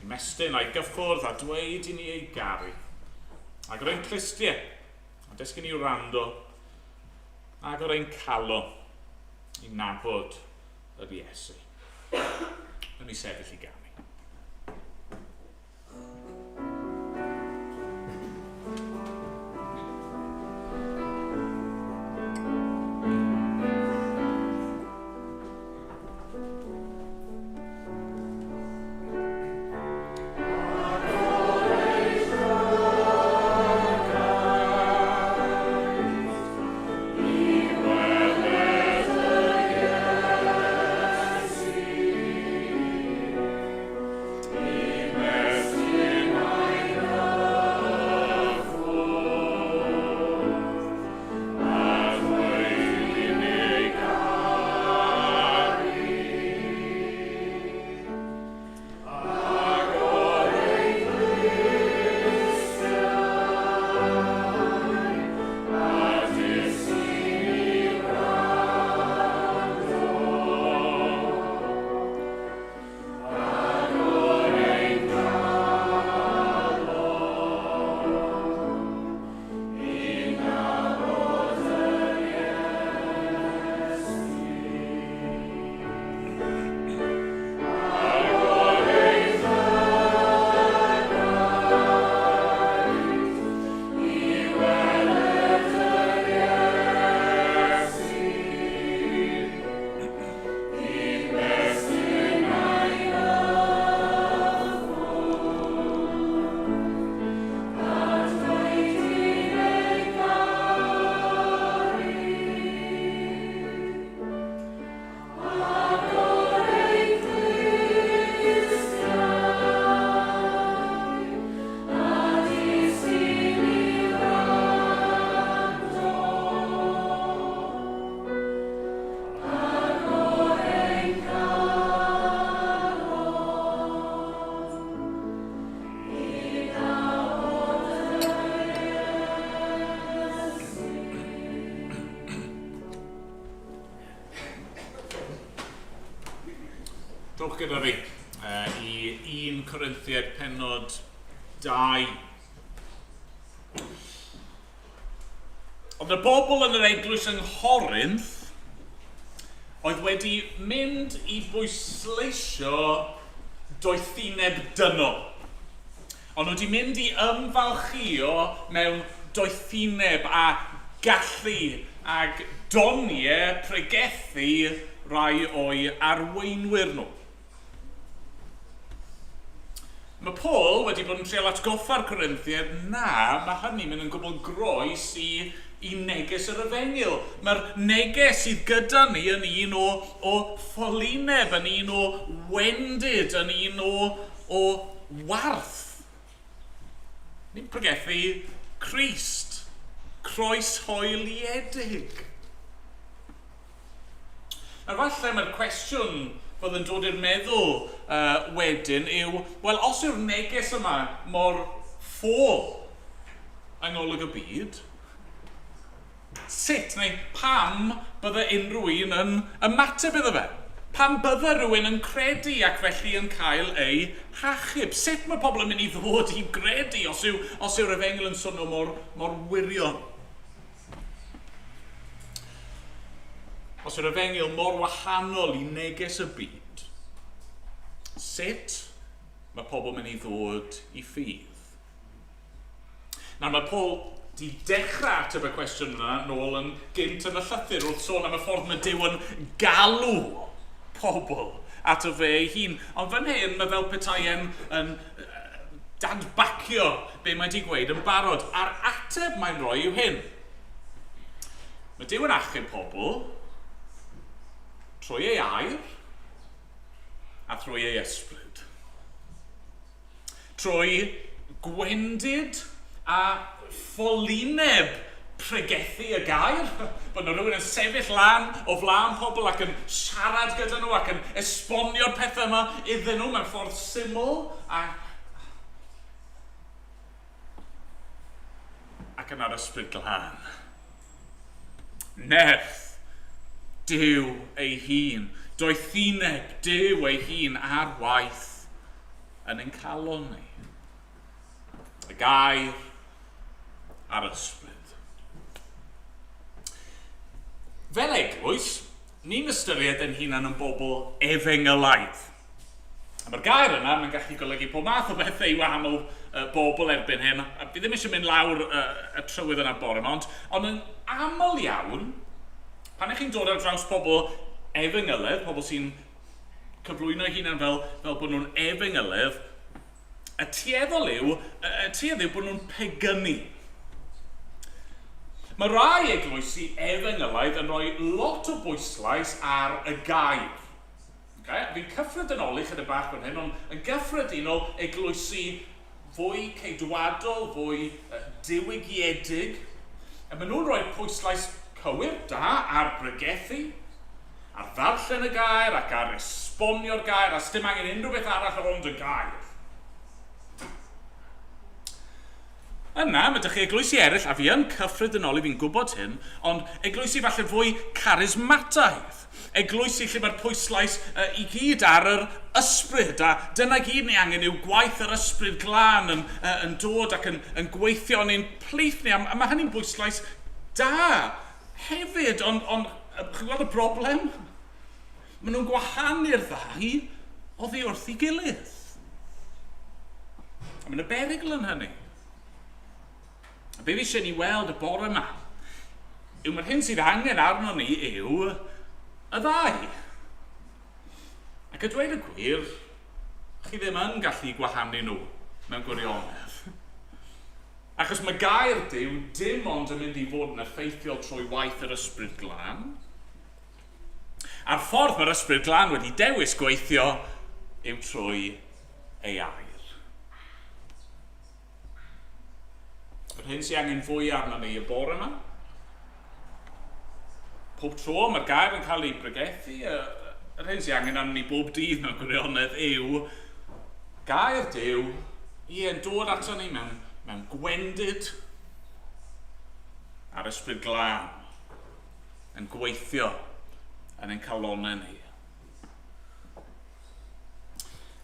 Ymestyn a'i gyffwrdd a dweud i ni ei garu. Agor ein clustiau a dysgu ni wrando. Agor ein calon i nabod yr Iesu. Yn ni sefyll i ganu. Dowch gyda fi i 1 Corinthiaid penod 2. Oedd y bobl yn yr eglwys yng Nghorinth oedd wedi mynd i bwysleisio doethineb dynol. Ond nhw wedi mynd i ymfalchïo mewn doethineb a gallu ag doniau pregethu rai o'i arweinwyr nhw. Mae Paul wedi bod yn treial atgoffa'r Corinthiaid, na, mae hynny'n mynd yn gwbl groes i, i neges yr efengyl. Mae'r neges sydd gyda ni yn un o, o ffolineb, yn un o wendid, yn un o, o warth. Ni'n pregethu Crist, croeshoeliedig. Nawr falle mae'r cwestiwn fydd yn dod i'r meddwl wedyn yw, wel, os yw'r neges yma mor ffôl yng ngolwg y byd, sut neu pam bydde unrhyw un yn ymateb iddo fe? Pam bydde rhywun yn credu ac felly yn cael ei hachub? Sut mae pobl yn mynd i ddod i gredu os, yw, os yw'r efengyl yn swnio mor, mor wirion? Os yw'r efengyl mor wahanol i neges y byd, sut mae pobl yn mynd i ddod i ffydd? Nawr mae Paul di dechrau ateb y cwestiwn yna nôl yn gynt yn y llythyr wrth sôn am y ffordd mae Duw yn galw pobl ato fe ei hun. Ond fan hyn mae fel petai e'n yn dadbacio be mae di gweud yn barod. A'r ateb mae'n rhoi yw hyn. Mae Duw yn achub pobl trwy ei air a thrwy ei ysbryd. Trwy gwendid a ffolineb pregethu y gair, bod yna rhywun yn sefyll lan o flaen pobl ac yn siarad gyda nhw ac yn esbonio'r pethau yma iddyn nhw mewn ffordd syml a ac yna'r ysbryd glân. Nerth Duw ei hun, doethineb Duw ei hun ar waith yn ein calon ni. Y gair a'r ysbryd. Fel eglwys, ni'n ystyried ein hunain yn bobl efengylaidd. A mae'r gair yna, mae'n gallu golygu pob math o bethau i wahanol bobl erbyn hyn. A fi ddim eisiau mynd lawr y trywydd yna bore yma, ond, ond yn aml iawn, pan ych chi'n dod ar draws pobl efengylaidd, pobl sy'n cyflwyno eu hunain fel, fel bod nhw'n efengylydd, y tueddol yw, y tuedd yw bod nhw'n pegynu. Mae rai eglwysi efengylaidd yn rhoi lot o bwyslais ar y gair. Okay? Fi'n cyffredinoli chydig bach fan hyn, ond yn gyffredinol eglwysi fwy ceidwadol, fwy diwygiedig, a maen nhw'n rhoi pwyslais cywir, da, ar bregethu, ar ddarllen y gair ac ar esbonio'r gair, a sdim angen unrhyw beth arall ond y gair. Yna, mae dych chi eglwysi eraill, a fi yn cyffredinoli, fi'n gwybod hyn, ond eglwysi falle fwy carismataidd. Eglwysi lle mae'r pwyslais i gyd ar yr ysbryd, a dyna gyd ni angen yw gwaith yr ysbryd glân yn, yn dod ac yn, yn gweithio yn ein plith ni, a, a mae hynny'n bwyslais da hefyd, ond, ond chi'n gweld y broblem? Maen nhw'n gwahanu'r ddau oddi wrth ei gilydd. A mae'n y berygl yn hynny. A be fi eisiau ni weld y bore yma yw mae'r hyn sydd angen arno ni yw y ddau. Ac a dweud y gwir, chi ddim yn gallu gwahanu nhw mewn gwirionedd. Achos mae gair Duw dim ond yn mynd i fod yn effeithiol trwy waith yr Ysbryd Glân. A'r ffordd mae'r Ysbryd Glân wedi dewis gweithio yw trwy ei air. Yr hyn sy'n angen fwy arno ni y bore yma. Pob tro mae'r gair yn cael ei bregethu, yr hyn sy'n angen arno ni bob dydd mewn gwirionedd yw gair Duw, ie, yn dod ato ni mewn, mewn gwendid a'r ysbryd glân yn gweithio yn ein calonau ni.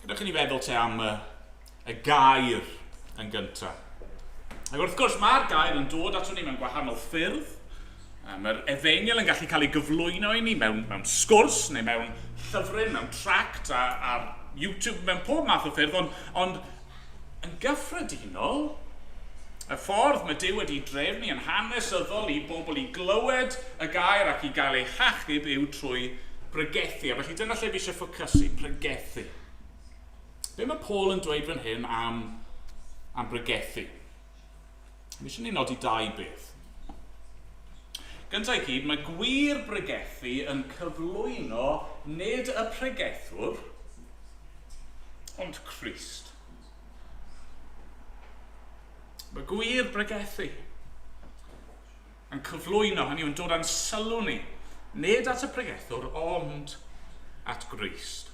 Gadewch i ni feddwl te am y, y gair yn gyntaf. Ac wrth gwrs, mae'r gair yn dod ato ni mewn gwahanol ffyrdd. Mae'r efengyl yn gallu cael ei gyflwyno i ni mewn, mewn sgwrs neu mewn llyfryn, mewn tract a, ar YouTube, mewn pob math o ffyrdd, ond, ond yn gyffredinol, y ffordd mae Duw wedi drefnu yn hanesyddol i bobl i glywed y gair ac i gael eu hachub yw trwy bregethu. A felly dyna lle fi eisiau ffocysu, pregethu. Be mae Paul yn dweud fan hyn am, am bregethu? Mi eisiau ni nodi dau beth. Gyntaf i gyd, mae gwir bregethu yn cyflwyno nid y pregethwr, ond Crist. Mae gwir bregethu yn cyflwyno, hynny yw'n dod â'n sylw ni, nid at y pregethwr, ond at Grist.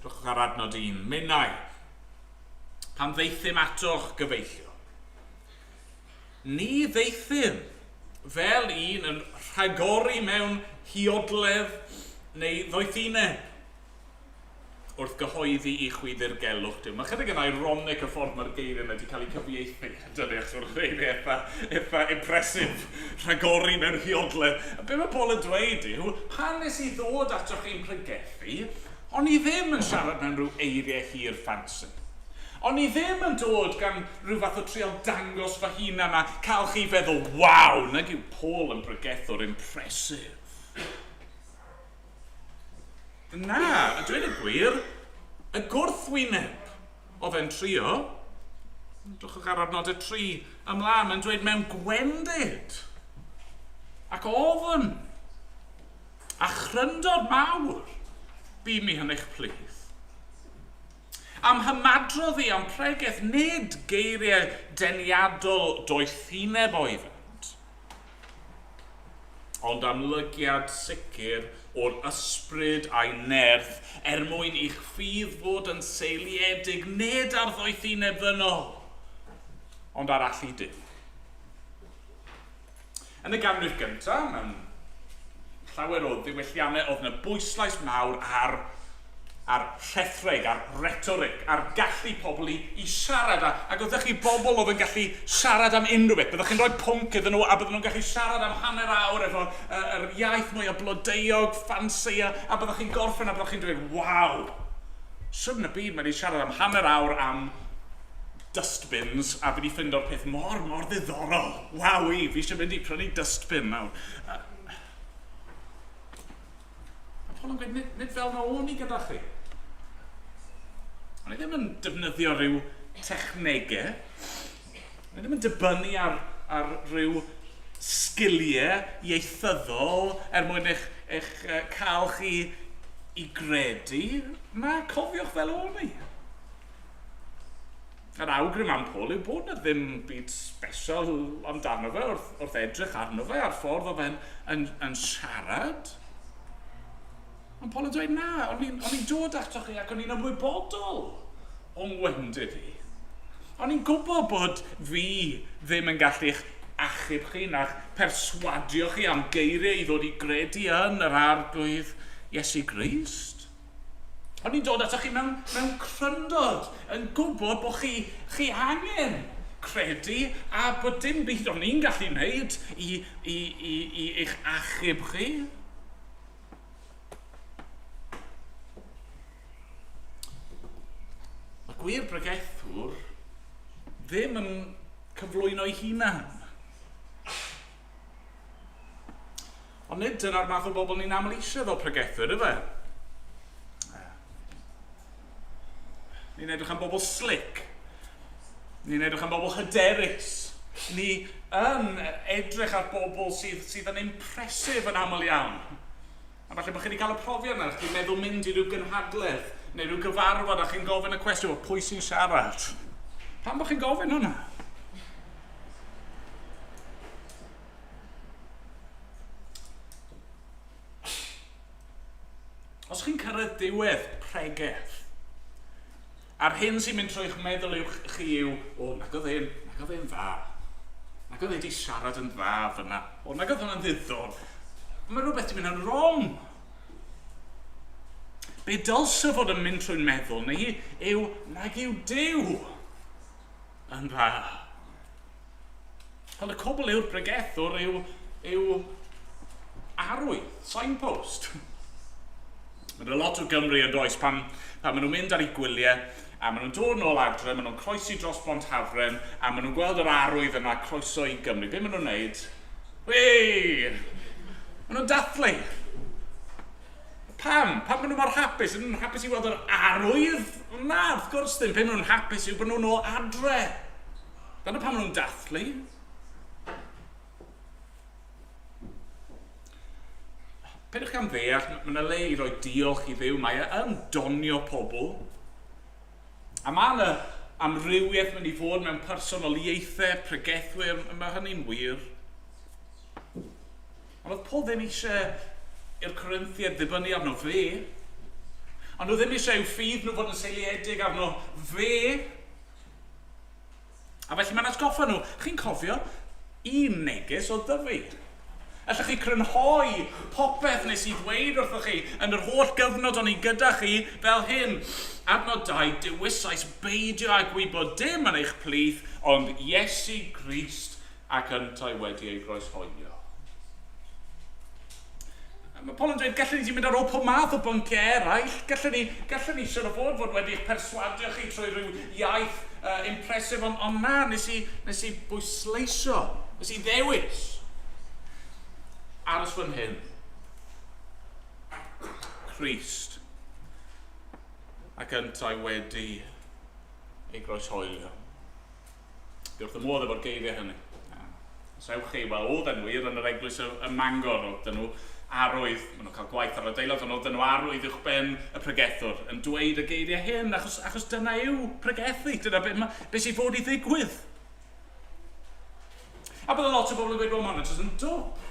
Drychwch ar adnod 1. Minnau, pan ddeithim atoch gyfeillio. Ni ddeithim fel un yn rhagori mewn huodledd neu ddoethineb wrth gyhoeddi i chwi ddirgelwch Duw. Mae chydig yn ironic y ffordd mae'r geiriau yna wedi cael eu cyfieithu, dydy, achos mae'r geiriau eitha, eitha impressive, rhagori mewn huodledd. A be mae Paul yn dweud yw, pan nes i ddod atoch chi'n pregethu, o'n i ddim yn siarad mewn rhyw eiriau hir ffansi. O'n i ddim yn dod gan rhyw fath o trial dangos fy hunan a cael chi feddwl, waw, nag yw Paul yn bregethwr impressive. Na, a dweud y gwir, y gwrthwyneb oedd e'n trio. Drychwch ar adnodau 3 ymlaen, mae'n dweud mewn gwendid ac ofn a chryndod mawr bu mi yn eich plith. Am hymadrodd i am pregeth, nid geiriau deniadol doethineb oeddent, ond amlygiad sicr o'r ysbryd a'i nerth er mwyn i'ch ffydd fod yn seiliedig nid ar ddoethineb ddynol, ond ar allu Duw. Yn y ganrif gyntaf, mewn llawer o ddiwylliannau, oedd yna bwyslais mawr ar, ar rhethreg, ar rhetoric, ar gallu pobl i, i siarad. A, ac oeddech chi bobl oedd yn gallu siarad am unrhyw beth. Byddech chi'n rhoi pwnc iddyn nhw a bydden nhw'n gallu siarad am hanner awr efo yr iaith mwyaf blodeuog, ffansi, a, a byddech chi'n gorffen a byddech chi'n dweud, waw, siwr yn y byd mae wedi siarad am hanner awr am dustbins a fi 'di ffindo'r peth mor, mor ddiddorol. Wowi, fi eisiau mynd i prynu dustbin nawr. Mae Paul yn gweud, nid, nid fel na o'n i gyda chi. O'n i ddim yn defnyddio rhyw technegau. O'n i ddim yn dibynnu ar, ar rhyw sgiliau ieithyddol er mwyn eich, eich cael chi i gredu. Na, cofiwch fel o'n i. Yr awgrym am Paul yw bod 'na ddim byd special amdano fe wrth, wrth edrych arno fe a'r ffordd oedd e'n yn, yn siarad. Ond Paul yn dweud, na, o'n i'n o'n dod atoch chi ac o'n i'n ymwybodol o'n ngwendid i. O'n i'n gwybod bod fi ddim yn gallu'ch achub chi na'ch perswadio chi am geiriau i ddod i gredu yn yr Arglwydd Iesu Grist. O'n i'n dod atoch chi mewn, mewn cryndod, yn gwybod bod chi, chi angen credu a bod dim byd o'n i'n gallu wneud i, i, i, i eich achub chi. Mae gwir bregethwr ddim yn cyflwyno'i hunan. Ond nid dyna'r math o bobl ni'n aml eisiau fel pregethwyr, yfe? Ni'n edrych am bobl slick. Ni'n edrych am bobl hyderus. Ni yn edrych ar bobl sydd, sydd yn impressive yn aml iawn. A falle bod chi wedi cael y profiad yna, chi'n meddwl mynd i ryw gynhadledd neu ryw gyfarfod a chi'n gofyn y cwestiwn, pwy sy'n siarad? Pam bod chi'n gofyn hwnna? Os chi'n cyrraedd diwedd pregeth, a'r hyn sy'n mynd trwy'ch meddwl yw chi yw, o, nag oedd e'n, nag oedd e'n dda. Nag oedd e wedi siarad yn dda fyna. O, nag oedd hwnna'n ddiddor. Mae rhywbeth wedi mynd yn wrong. Be dylse fod yn mynd trwy'n meddwl ni yw nag yw Duw yn dda. Wel, y cwbl yw'r pregethwr yw, yw arwydd, signpost. Mae yna lot o Gymru yn does pan, pan maen nhw'n mynd ar eu gwyliau a maen nhw'n dod nôl adre, maen nhw'n croesi dros Bont Hafren a maen nhw'n gweld yr arwydd yna croeso i Gymru. Be maen nhw'n wneud? Wei! Maen nhw'n dathlu. Pam? Pam maen nhw mor hapus? Ydyn nhw'n hapus i weld yr arwydd? Na, wrth gwrs ddim. Be maen nhw'n hapus yw bod nhw'n ôl adre. Dyna pam maen nhw'n dathlu. Peidiwch gan ddeall, mae yna le i roi diolch i Dduw, mae e yn donio pobl. A mae yna amrywiaeth mynd i fod mewn personoliaethau, pregethwyr, mae hynny'n wir. Ond oedd Paul ddim eisiau i'r Corinthiaid ddibynnu arno fe. Ond nhw ddim eisiau i'w ffydd nhw fod yn seiliedig arno fe. A felly mae'n atgoffa nhw, chi'n cofio, un neges oedd 'da fi. Allwch chi crynhoi popeth nes i ddweud wrthoch chi yn yr holl gyfnod o'n i gyda chi fel hyn. Adnod 2, dewisais beidio â gwybod dim yn eich plith, ond Iesu Grist ac yntau wedi ei groeshoelio. Mae Paul yn dweud, gallwn ni wedi mynd ar ôl pob math o bynciau eraill. Gallwn ni, gallwn ni siwr o fod fod wedi eich perswadio chi trwy rhyw iaith impressive, ond on na, nes i, nes i bwysleisio, nes i ddewis aros fan hyn. Crist ac yntau wedi ei groeshoelio. Fi wrth y modd efo'r geiriau hynny. Os ewch chi, wel, oedd e'n wir yn yr eglwys ym Mangor, oedd dyn nhw arwydd, maen nhw'n cael gwaith ar adeilad, ond oedd dyn nhw arwydd uwch ben y pregethwr yn dweud y geiriau hyn, achos, achos dyna yw pregethu, dyna beth be, be sy'n fod i ddigwydd. A bydde lot o bobl yn gweud, wel, mae hwnna jyst yn dwp.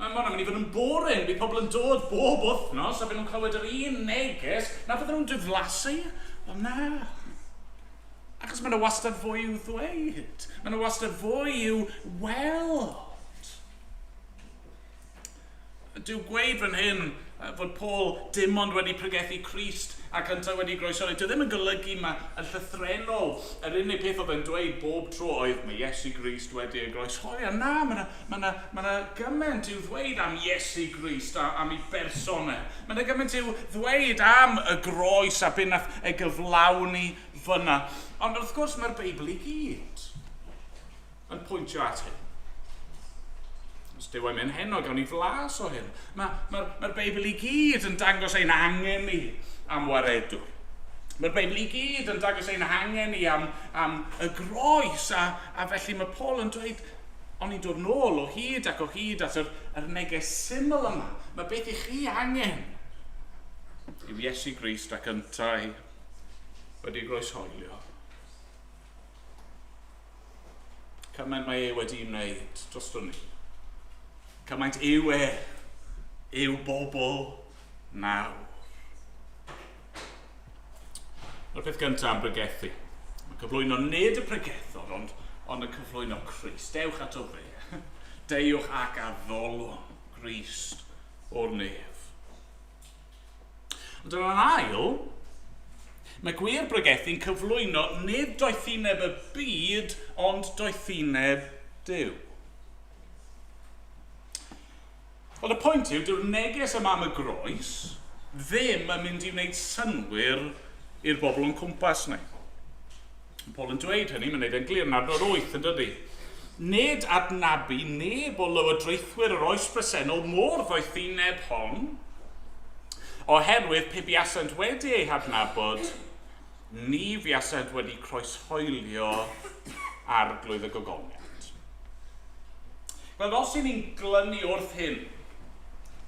Mae hwnna'n mynd i fod yn boring, bydd pobl yn dod bob wythnos a byd nhw'n clywed yr un neges, na fydden nhw'n diflasu? Wel, na. Achos mae yna wastad fwy i'w ddweud. Mae yna wastad fwy i'w weld. Dyw gweud fan hyn fod Paul dim ond wedi pregethu Crist ac yntau wedi groesoli, dyw ddim yn golygu mae yn llythrennol yr unig peth oedd e'n dweud bob tro oedd mae Iesu Grist wedi ei groesoli. A na, mae yna ma na, ma na gymaint i'w ddweud am Iesu Grist a am ei berson e. Mae yna gymaint i'w ddweud am y groes a beth nath e gyflawni fyna. Ond wrth gwrs mae'r Beibl i gyd yn pwyntio at hyn. Os dyw e'n mynd heno, gawn ni flas o hyn. Mae'r ma, ma, ma Beibl i gyd yn dangos ein angen ni am waredwr. Mae'r Beibl i gyd yn dangos ein hangen ni am, am y groes, a, a felly mae Paul yn dweud, o'n i'n dod nôl o hyd ac o hyd at yr, yr neges syml yma. Mae beth i chi angen yw Iesu Grist ac yntau wedi groeshoelio. Cymaint mae e wedi wneud drosto ni. Cymaint yw e, yw bobl nawr. Mae'r peth gyntaf am bregethu. Mae cyflwyno nid y pregethwr, ond, ond y cyflwyno Crist. Dewch ato fe. Deuwch ac addolwn Grist o'r nef. Ond yn ail, mae gwir bregethu'n cyflwyno nid doethineb y byd, ond doethineb Duw. Wel, y pwynt yw, dyw'r neges yma am y groes ddim yn mynd i wneud synnwyr i'r bobl o'n cwmpas ni. Mae Paul yn dweud hynny, mae'n gwneud e'n glir yn adnod 8, yn dydy? Nid adnabu neb o lywodraethwyr yr oes bresennol mor ddoethineb hon, oherwydd pe buasent wedi ei hadnabod, ni fuasent wedi croeshoelio arglwydd y gogoniant. Wel, os y'n ni'n glynu wrth hyn,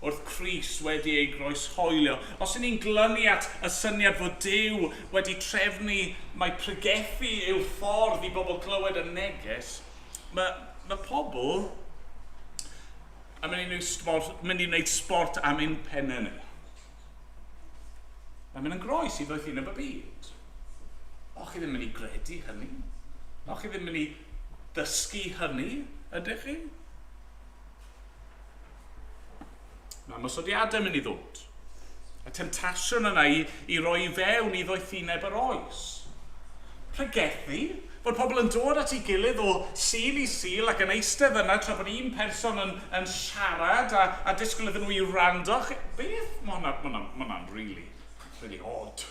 wrth Crist wedi ei groeshoelio, os y'n ni'n glynu at y syniad fod Duw wedi trefnu mai pregethu yw'r ffordd i bobl clywed y neges, mae, mae pobl yn mynd i wneud sport, mynd i wneud sport am ein pennau ni. Mae'n mynd yn groes i ddoethineb y byd. O, chi ddim yn mynd i gredu hynny. O, chi ddim yn mynd i ddysgu hynny, ydych chi? Mae ymosodiadau mynd i ddod. Y temtasiwn yna i, i roi i fewn i ddoethineb yr oes. Pregethu, bod pobl yn dod at ei gilydd o Sul i Sul ac yn eistedd yna tra bod un person yn, yn siarad a, a disgwyl iddyn nhw i wrando. Beth? Mae hwnna'n ma hwnna, ma hwnna really, really odd.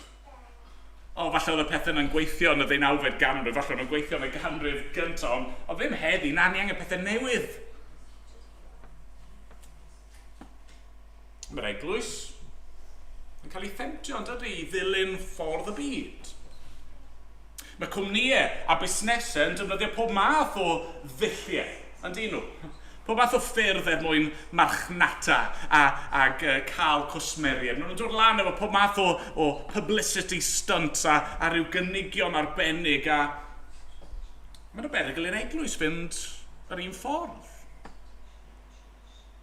O, falle oedd y pethau yna'n gweithio yn y ddeunawfed ganrif, falle o'n nhw'n gweithio yn y ganrif gyntaf, ond o ddim heddi, na, ni angen pethau newydd. Mae'r eglwys yn cael ei themtio, yn dydy, i ddilyn ffordd y byd. Mae cwmnïau a busnesau yn defnyddio pob math o ddulliau, yn dyn nhw. Pob math o ffyrdd er mwyn marchnata a, ag cael cwsmeriaid. Maen nhw'n dod lan efo pob math o, o publicity stunts a, a rhyw gynigion arbennig a mae'n y berygl i'r eglwys fynd yr un ffordd.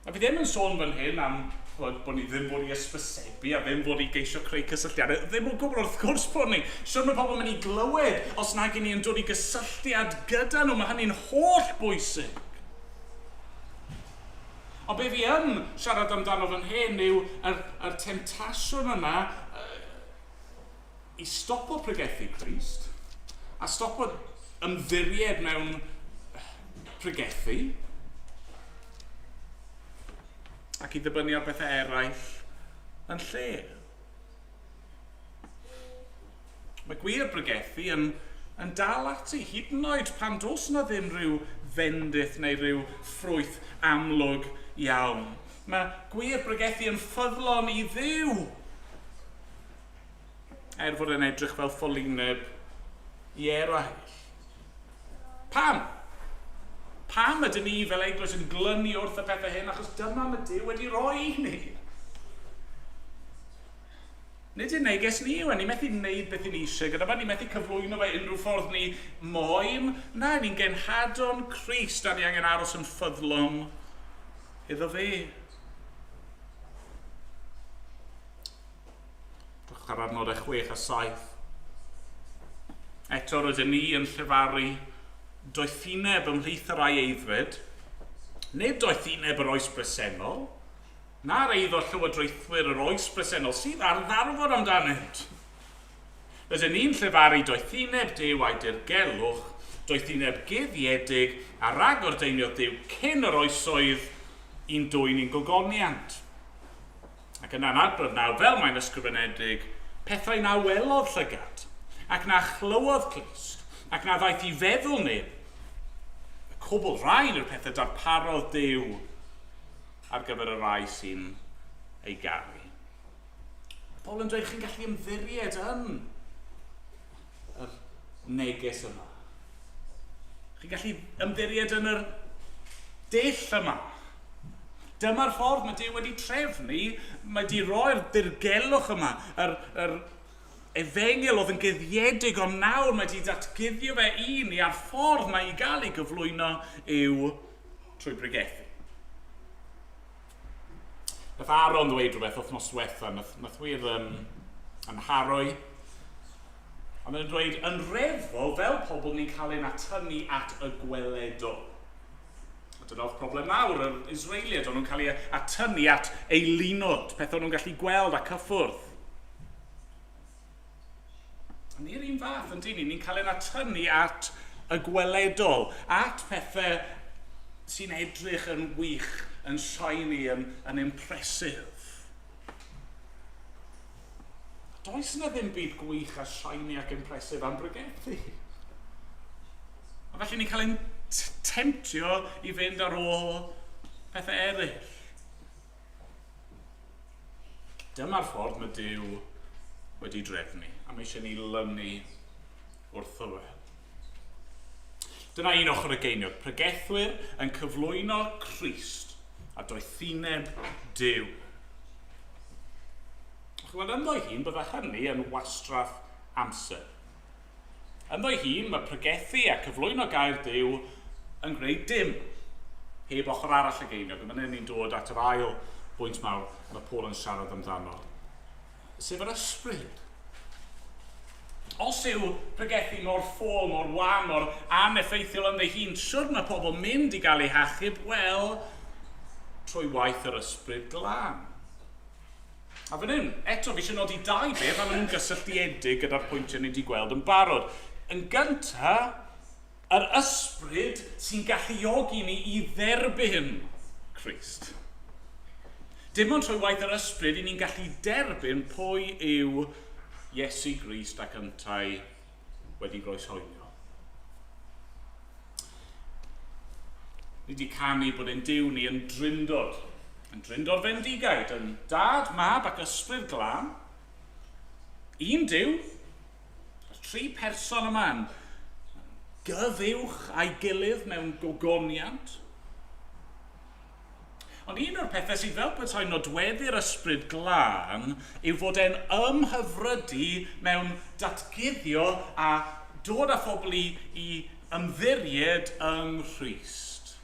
A fi ddim yn sôn fan hyn am Chymod, bod ni ddim fod i ysbysebu a ddim fod i geisio creu cysylltiadau. Ddim o gwbl, wrth gwrs bod ni. Siwr mae pobl yn mynd i glywed os nag i ni yn dod i gysylltiad gyda nhw. Mae hynny'n holl bwysig. Ond be fi yn siarad amdano fan hyn yw yr, yr temtasiwn yna i stopo pregethu Crist a stopo ymddiried mewn pregethu ac i ddibynnu ar bethau eraill yn lle. Mae gwir bregethu yn, yn dal ati, hyd yn oed pan does yna ddim rhyw fendith neu rhyw ffrwyth amlwg iawn. Mae gwir bregethu yn ffyddlon i Dduw, er fod e'n edrych fel ffolineb i eraill. Pam? Pam ydyn ni fel eglwys yn glynu wrth y pethau hyn? Achos dyma mae Duw wedi rhoi i ni. Nid ein neges ni yw e, ni methu wneud beth i ni eisiau gyda fe, ni methu cyflwyno fe unrhyw ffordd ni moyn. Na, ni'n genhadon Crist a ni angen aros yn ffyddlon iddo fe. Dwch ar adnodau 6 a 7. Eto rydyn ni yn llefaru doethineb ymhlith y rhai aeddfed, nid doethineb yr oes bresennol, na'r eiddo llywodraethwyr yr oes bresennol sydd ar ddarfod amdanynt. Rydyn ni'n llefaru doethineb Duw a'i dirgelwch, doethineb guddiedig a ragordeiniodd Duw cyn yr oesoedd i'n dwyn i'n gogoniant. Ac yna'n adrodd nawr, fel mae'n ysgrifenedig, pethau na welodd llygad, ac na chlywodd clust, ac na ddaeth i feddwl neb. Y cwbl rhain yw'r pethau darparodd Duw ar gyfer y rhai sy'n ei garu. Paul yn dweud chi'n gallu ymddiried yn yr neges yma. Chi'n gallu ymddiried yn yr dull yma. Dyma'r ffordd mae Duw wedi trefnu, mae wedi roi'r dirgelwch yma, yr, yr efengyl oedd yn guddiedig, ond nawr mae wedi datguddio fe i ni a'r ffordd mae i gael ei gyflwyno yw trwy bregethu. Nath Aaron ddweud rhywbeth wythnos diwetha, nath, nath wir um, yn haroi. A mae'n dweud, yn reddfol, fel pobl ni'n cael ein atynnu at y gweledol. A dyna oedd problem mawr yr Israeliaid, o'n nhw'n cael eu atynnu at eilunod, pethau o'n nhw'n gallu gweld a cyffwrdd. A ni'r un fath yn dyn ni, ni'n cael ein atynnu at y gweledol, at pethau sy'n edrych yn wych, yn shiny, yn, yn impressive. Does yna ddim byd gwych a shiny ac impressive am bregethu. A felly ni'n cael ein temtio i fynd ar ôl pethau eraill. Dyma'r ffordd mae Duw wedi drefnu, a mae eisiau ni lynu wrtho fe. Dyna un ochr y geiniog, pregethwyr yn cyflwyno Crist a doethineb Duw. Chymod, ynddo hun, bydda hynny yn wastraff amser. Ynddo'i hun, mae pregethu a cyflwyno gair Duw yn gwneud dim heb ochr arall y geiniog. A fan hyn ni'n dod at yr ail bwynt mawr mae Paul yn siarad amdano, sef yr ysbryd. Os yw pregethu mor ffôl, mor wan, mor aneffeithiol ynddo hun, siwr mae pobl mynd i gael eu hachub? Wel, trwy waith yr ysbryd glân. A fan hyn, eto, fi eisiau nodi dau beth, a maen nhw'n gysylltiedig gyda'r pwyntiau ni wedi gweld yn barod. Yn gynta, yr ysbryd sy'n galluogi ni i dderbyn Crist. Dim ond trwy waith yr ysbryd i ni'n gallu derbyn pwy yw Iesu Grist ac yntau wedi groeshoelio. Ni wedi canu bod ein Duw ni yn drindod, yn drindod fendigaid, yn dad, mab ac ysbryd glân. Un Duw, y tri person yma yn gyfuwch a'i gilydd mewn gogoniant. Ond un o'r pethau sydd fel petai'n nodweddu'r ysbryd glân yw fod e'n ymhyfrydu mewn datguddio a dod â phobl i, i ymddiried yng Nghrist.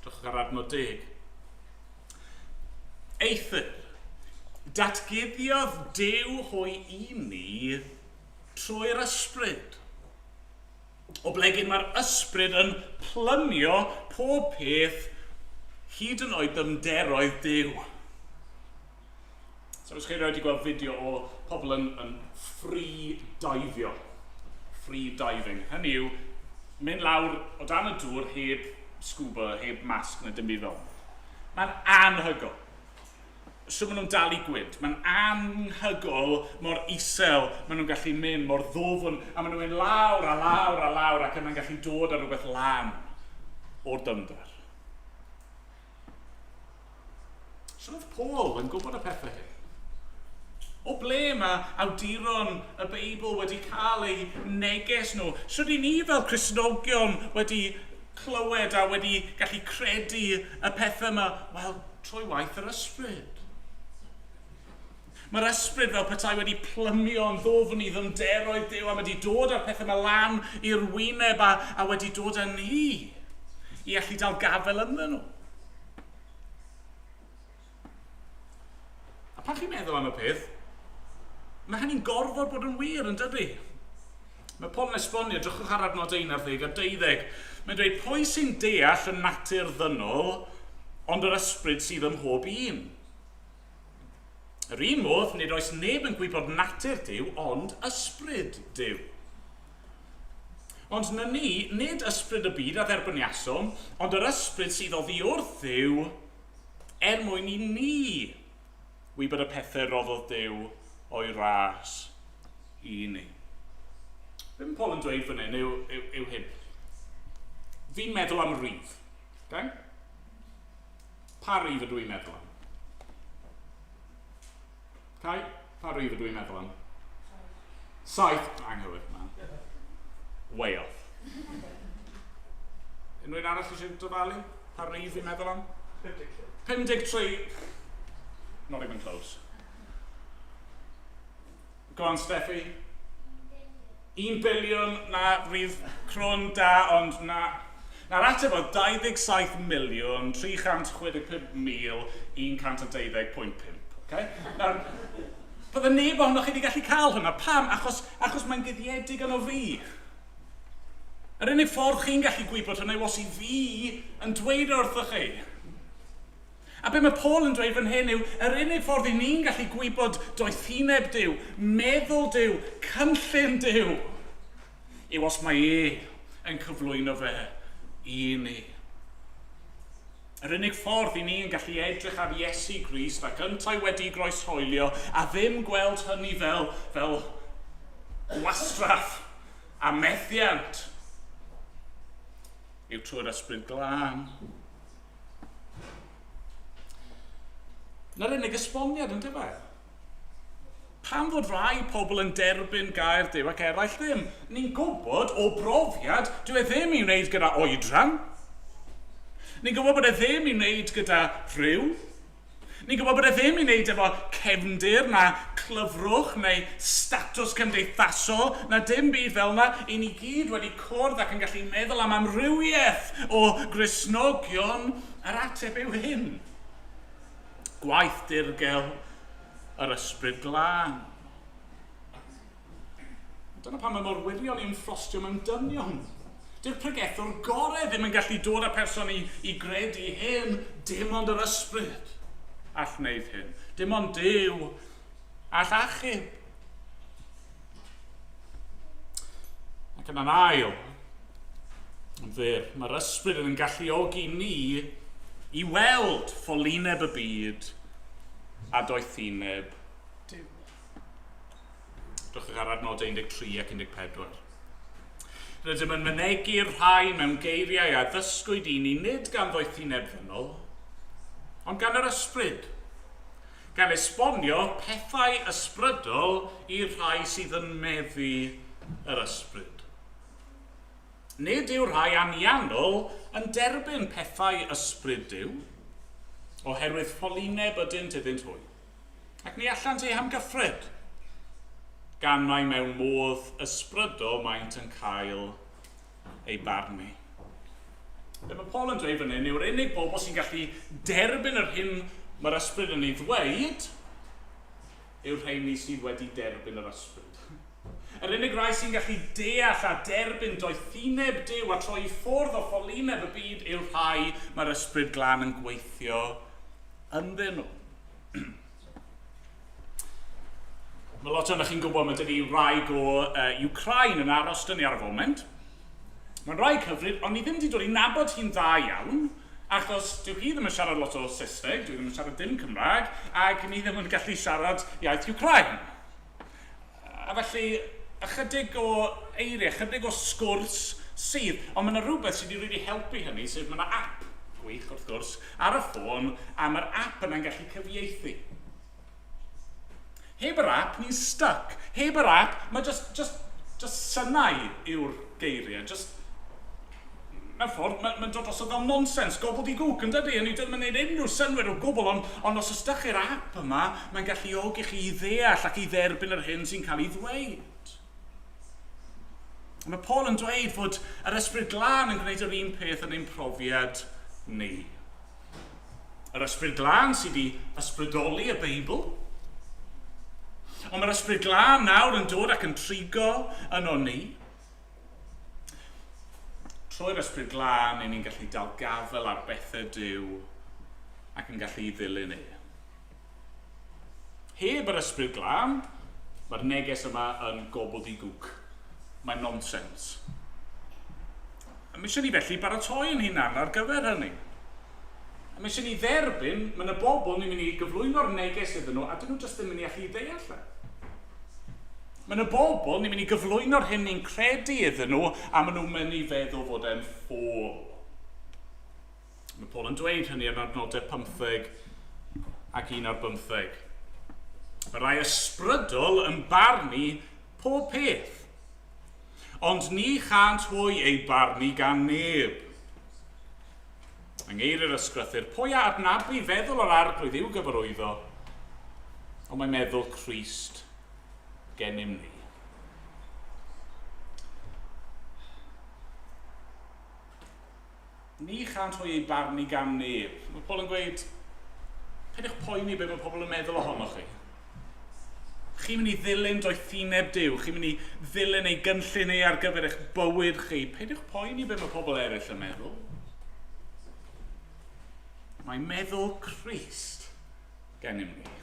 Drychwch ar adnod deg. Eithr, datguddiodd Duw hwy i ni trwy'r ysbryd. Oblegid mae'r ysbryd yn plymio pob peth hyd yn oed ddyfnderoedd Duw. So, os chi erioed wedi gweld fideo o pobl yn, yn free divio. Free diving. Hynny yw, mynd lawr o dan y dŵr heb scuba, heb masg na dim byd fel. Mae'n anhygoel. So maen nhw'n dal i gwynt. Mae'n anhygoel mor isel maen nhw'n gallu mynd, mor ddwfn, a maen nhw'n mynd lawr a lawr a lawr ac yna'n gallu dod ar rhywbeth lan o'r dyfnder. So oedd Paul yn gwybod y pethau hyn? O ble mae awduron y Beibl wedi cael eu neges nhw? Sut i ni fel Cristnogion wedi clywed a wedi gallu credu y pethau yma? Wel, trwy waith yr ysbryd. Mae'r ysbryd fel petai wedi plymio yn ddwfn i ddyfnderoedd Duw a wedi dod â'r pethau yma lan i'r wyneb a, a wedi dod â ni i allu dal gafael ynddyn nhw. A pan chi'n meddwl am y peth, mae hynny'n gorfod bod yn wir, yn dydy? Mae Paul yn esbonio, drychwch ar adnod 11 a 12. Mae'n dweud, pwy sy'n deall y natur ddynol, ond yr ysbryd sydd ym mhob un? Yr un modd, nid oes neb yn gwybod natur Duw, ond ysbryd Duw. Ond na ni, nid ysbryd y byd a dderbyniasom, ond yr ysbryd sydd oddi wrth Dduw, er mwyn i ni wybod y pethau roddodd Duw o'i ras i ni. Be mae Paul yn dweud fan hyn yw, yw, yw hyn. Fi'n meddwl am rif. Okay? Pa rif ydw i'n meddwl am? Kai, pa rif ydw i'n meddwl am? Saith. Anghywir, man. Way off. Unrhyw un arall eisiau dyfalu? Pa rif fi'n meddwl am? 53. 53. Not even close. Go on, Steffi. 1 biliwn, na, rif crwn da, ond na. Na'r ateb oedd 27,365,112.5. Okay? Nawr, bydde neb ohonoch chi wedi gallu cael hwnna. Pam? Achos, achos mae'n guddiedig yno fi. Yr unig ffordd chi'n gallu gwybod hwnna yw os i fi yn dweud wrthoch chi. A be mae Paul yn dweud fan hyn yw, yr unig ffordd i ni'n gallu gwybod doethineb Duw, meddwl Duw, cynllun Duw, yw os mae e yn cyflwyno fe i ni. Yr unig ffordd i ni yn gallu edrych ar Iesu Grist ac yntau wedi groeshoelio a ddim gweld hynny fel, fel gwastraff a methiant yw trwy'r ysbryd glân. Na'r unig esboniad yn dyfa. Pam fod rhai pobl yn derbyn gair Duw ac eraill ddim? Ni'n gwybod o brofiad, dyw e ddim i wneud gyda oedran. Ni'n gwybod bod e ddim i wneud gyda rhyw. Ni'n gwybod bod e ddim i wneud efo cefndir na clyfrwch neu statws cymdeithasol na dim byd fel yna. I ni gyd wedi cwrdd ac yn gallu meddwl am amrywiaeth o Gristnogion. Yr ateb yw hyn. Gwaith dirgel yr ysbryd glân. Dyna pam mae mor wirion i ymffrostio mewn dynion. Dyw'r pregethwr gorau ddim yn gallu dod â person i, i gredu hyn, dim ond yr ysbryd all wneud hyn. Dim ond Duw all achub. Ac yna'n ail, yn fyr, mae'r ysbryd yn galluogi ni i weld ffolineb y byd a doethineb Duw. Drychwch ar adnodau 13 ac 14. Rydym yn mynegi'r rhai mewn geiriau a ddysgwyd i ni nid gan ddoethineb ddynol, ond gan yr ysbryd, gan esbonio pethau ysbrydol i'r rhai sydd yn meddu yr ysbryd. Nid yw rhai anianol yn derbyn pethau ysbryd Duw, oherwydd ffolineb ydynt iddynt hwy. Ac ni allant eu hamgyffred, gan mai mewn modd ysbrydol maent yn cael eu barnu. Be mae Paul yn dweud fan hyn yw'r unig bobl sy'n gallu derbyn yr hyn mae'r ysbryd yn ei ddweud yw'r rheini sydd wedi derbyn yr ysbryd. Yr unig rai sy'n gallu deall a derbyn doethineb Duw a troi i ffwrdd o ffolineb y byd yw'r rhai mae'r ysbryd glân yn gweithio ynddyn nhw. Mae lot ohonoch chi'n gwybod mae 'da ni wraig o Ukraine yn aros 'da ni ar y foment. Mae'n wraig hyfryd, ond ni ddim wedi dod i nabod hi'n dda iawn, achos dyw hi ddim yn siarad lot o Saesneg, dwi ddim yn siarad dim Cymraeg, ac ni ddim yn gallu siarad iaith Ukraine. A felly, ychydig o eiriau, ychydig o sgwrs sydd, ond mae yna rhywbeth sydd wedi really helpu hynny, sef mae yna app, gwych wrth gwrs, ar y ffôn, a mae'r app yna'n gallu cyfieithu. Heb yr app, ni'n stuck. Heb yr app, mae just, just, just synau yw'r geiriau. Just, mewn ffordd, mae'n ma dod drosodd fel nonsens, gobbledygook, yn dydy? O'n i ddim yn gwneud unrhyw synnwyr o gwbl, ond, ond os ydych chi'r app yma, mae'n galluogi chi i ddeall ac i dderbyn yr hyn sy'n cael ei ddweud. Mae Paul yn dweud fod yr Ysbryd Glân yn gwneud yr un peth yn ein profiad ni. Yr Ysbryd Glân sydd wedi ysbrydoli y Beibl. Ond mae'r Ysbryd Glân nawr yn dod ac yn trigo yno ni. Trwy'r Ysbryd Glân, ni'n gallu dal gafael ar bethau Duw ac yn gallu i ddilyn e. Heb yr Ysbryd Glân, mae'r neges yma yn gobbledygook. Mae'n nonsens. A mae eisiau ni felly baratoi yn hunan ar gyfer hynny. A mae eisiau ni dderbyn, mae yna bobl ni'n mynd i gyflwyno'r neges iddyn nhw, a dyn nhw jyst ddim yn mynd i allu ddeall e. Mae yna bobl ni'n mynd i gyflwyno'r hyn ni'n credu iddyn nhw, a maen nhw'n mynd i feddwl fod e'n ffôl. Mae Paul yn dweud hynny yn adnodau 15 ac 1 ar 15. Mae rai ysbrydol yn barnu pob peth, ond ni chant hwy eu barnu gan neb. Yng ngeiriau'r ysgrythur, pwy a adnabu feddwl yr arglwydd i'w gyfarwyddo, ond mae meddwl Crist gennym ni. Ni chant hwy eu barnu gan neb. Mae Paul yn gweud, peidiwch poeni be mae pobl yn meddwl ohonoch chi. Chi'n mynd i ddilyn doethineb Duw, chi'n mynd i ddilyn ei gynllun ei ar gyfer eich bywyd chi. Peidiwch poeni be mae pobl eraill yn meddwl. Mae meddwl Crist gennym ni.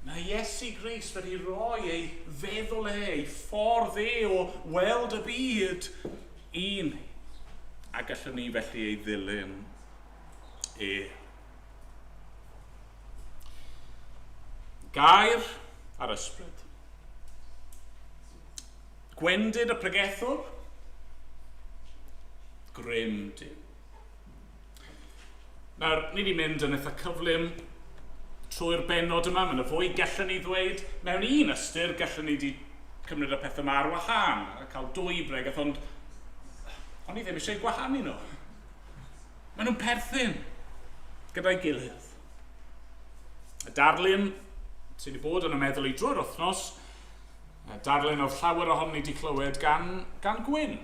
Mae Iesu Grist wedi rhoi ei feddwl e, ei ffordd e o weld y byd i ni. A gallwn ni felly ei ddilyn e. Gair a'r ysbryd. Gwendid y pregethwr, grym Duw. Nawr, ni wedi mynd yn eitha cyflym trwy'r bennod yma. Mae yna fwy gallwn ni ddweud. Mewn un ystyr, gallwn ni wedi cymryd y pethau yma ar wahân a cael dwy bregeth, ond o'n i ddim eisiau gwahanu nhw. Maen nhw'n perthyn gyda'i gilydd. Y darlun sydd wedi bod yn y meddwl i drwy'r wythnos, darlun oedd llawer ohono ni wedi clywed gan, gan Gwyn,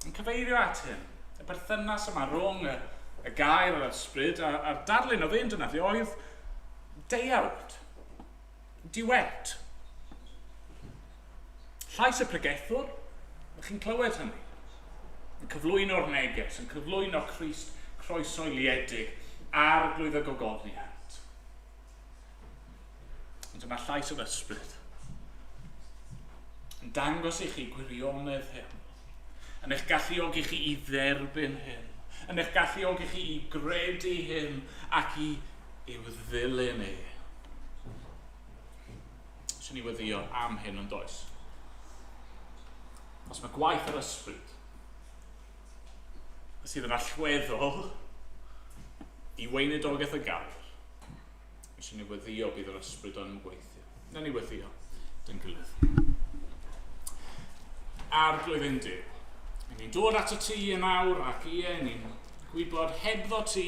yn cyfeirio at hyn, y berthynas yma rhwng y, y gair a'r ysbryd, a'r, a'r darlun oedd e'n defnyddio oedd deuawd, duet. Llais y pregethwr, ydych chi'n clywed hynny? Yn cyflwyno'r neges, yn cyflwyno Crist croesoeliedig ar glwydd y gogoniant. Ond dyma llais yr ysbryd yn dangos i chi gwirionedd hyn, yn eich galluogi chi i dderbyn hyn, yn eich galluogi chi i gredu hyn ac i i'w ddilyn e. Swn i weddio am hyn yn does. Os mae gwaith yr ysbryd sydd yn allweddol i weinidogaeth y gair, Eisiau ni weddio bydd yr ysbryd yn gweithio. Na ni weddio dyn gilydd. Arglwydd ein Duw, i ni'n dod at y ti yn awr ac ie, ni'n gwybod hebddo ti,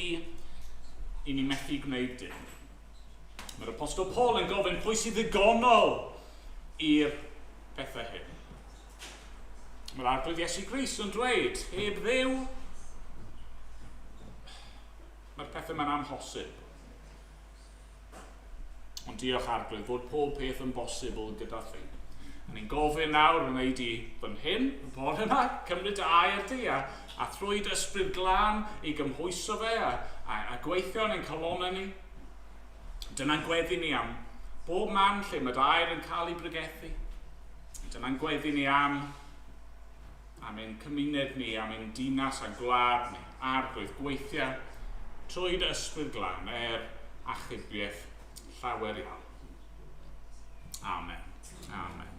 i ni methu gwneud dim. Mae'r Apostol Paul yn gofyn pwy sydd ddigonol i'r pethau hyn. Mae'r Arglwydd Iesu Grist yn dweud, heb Dduw, mae'r pethau mae'n amhosib. Ond diolch Arglwydd fod pob peth yn bosibl gyda thi. A ni'n gofyn nawr yn wneud i fan hyn, y bore yma, cymryd dy air di a, a thrwy dy ysbryd glân i gymhwyso fe a, a, a gweithio yn ein calonau ni. Dyna'n gweddi ni am bob man lle mae dy air yn cael ei bregethu. Dyna'n gweddi ni am am ein cymuned ni, am ein dinas a'n gwlad ni, Arglwydd, gweithia trwy dy ysbryd glân er achubiaeth llawer iawn. Amen. Amen.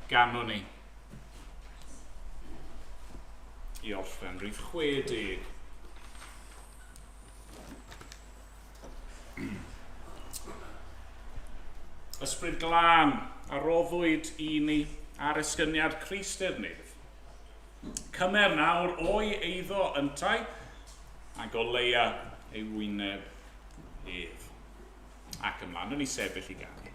Ganwn ni i orffen rhif 60. Ysbryd glân a roddwyd i ni ar esgyniad Crist i'r nef. Cymer nawr o'i eiddo yntau a goleia ei wyneb ef. Ac ymlaen, yn ei sefyll i ganu.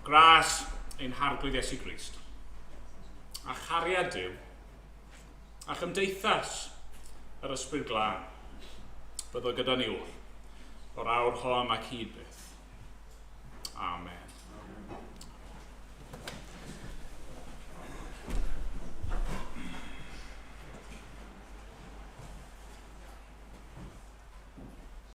Gras ein Harglwydd Iesu Grist, a chariad Duw, a chymdeithas yr Ysbryd Glân, byddo gyda ni oll, o'r awr hon ac hyd byth. Amen.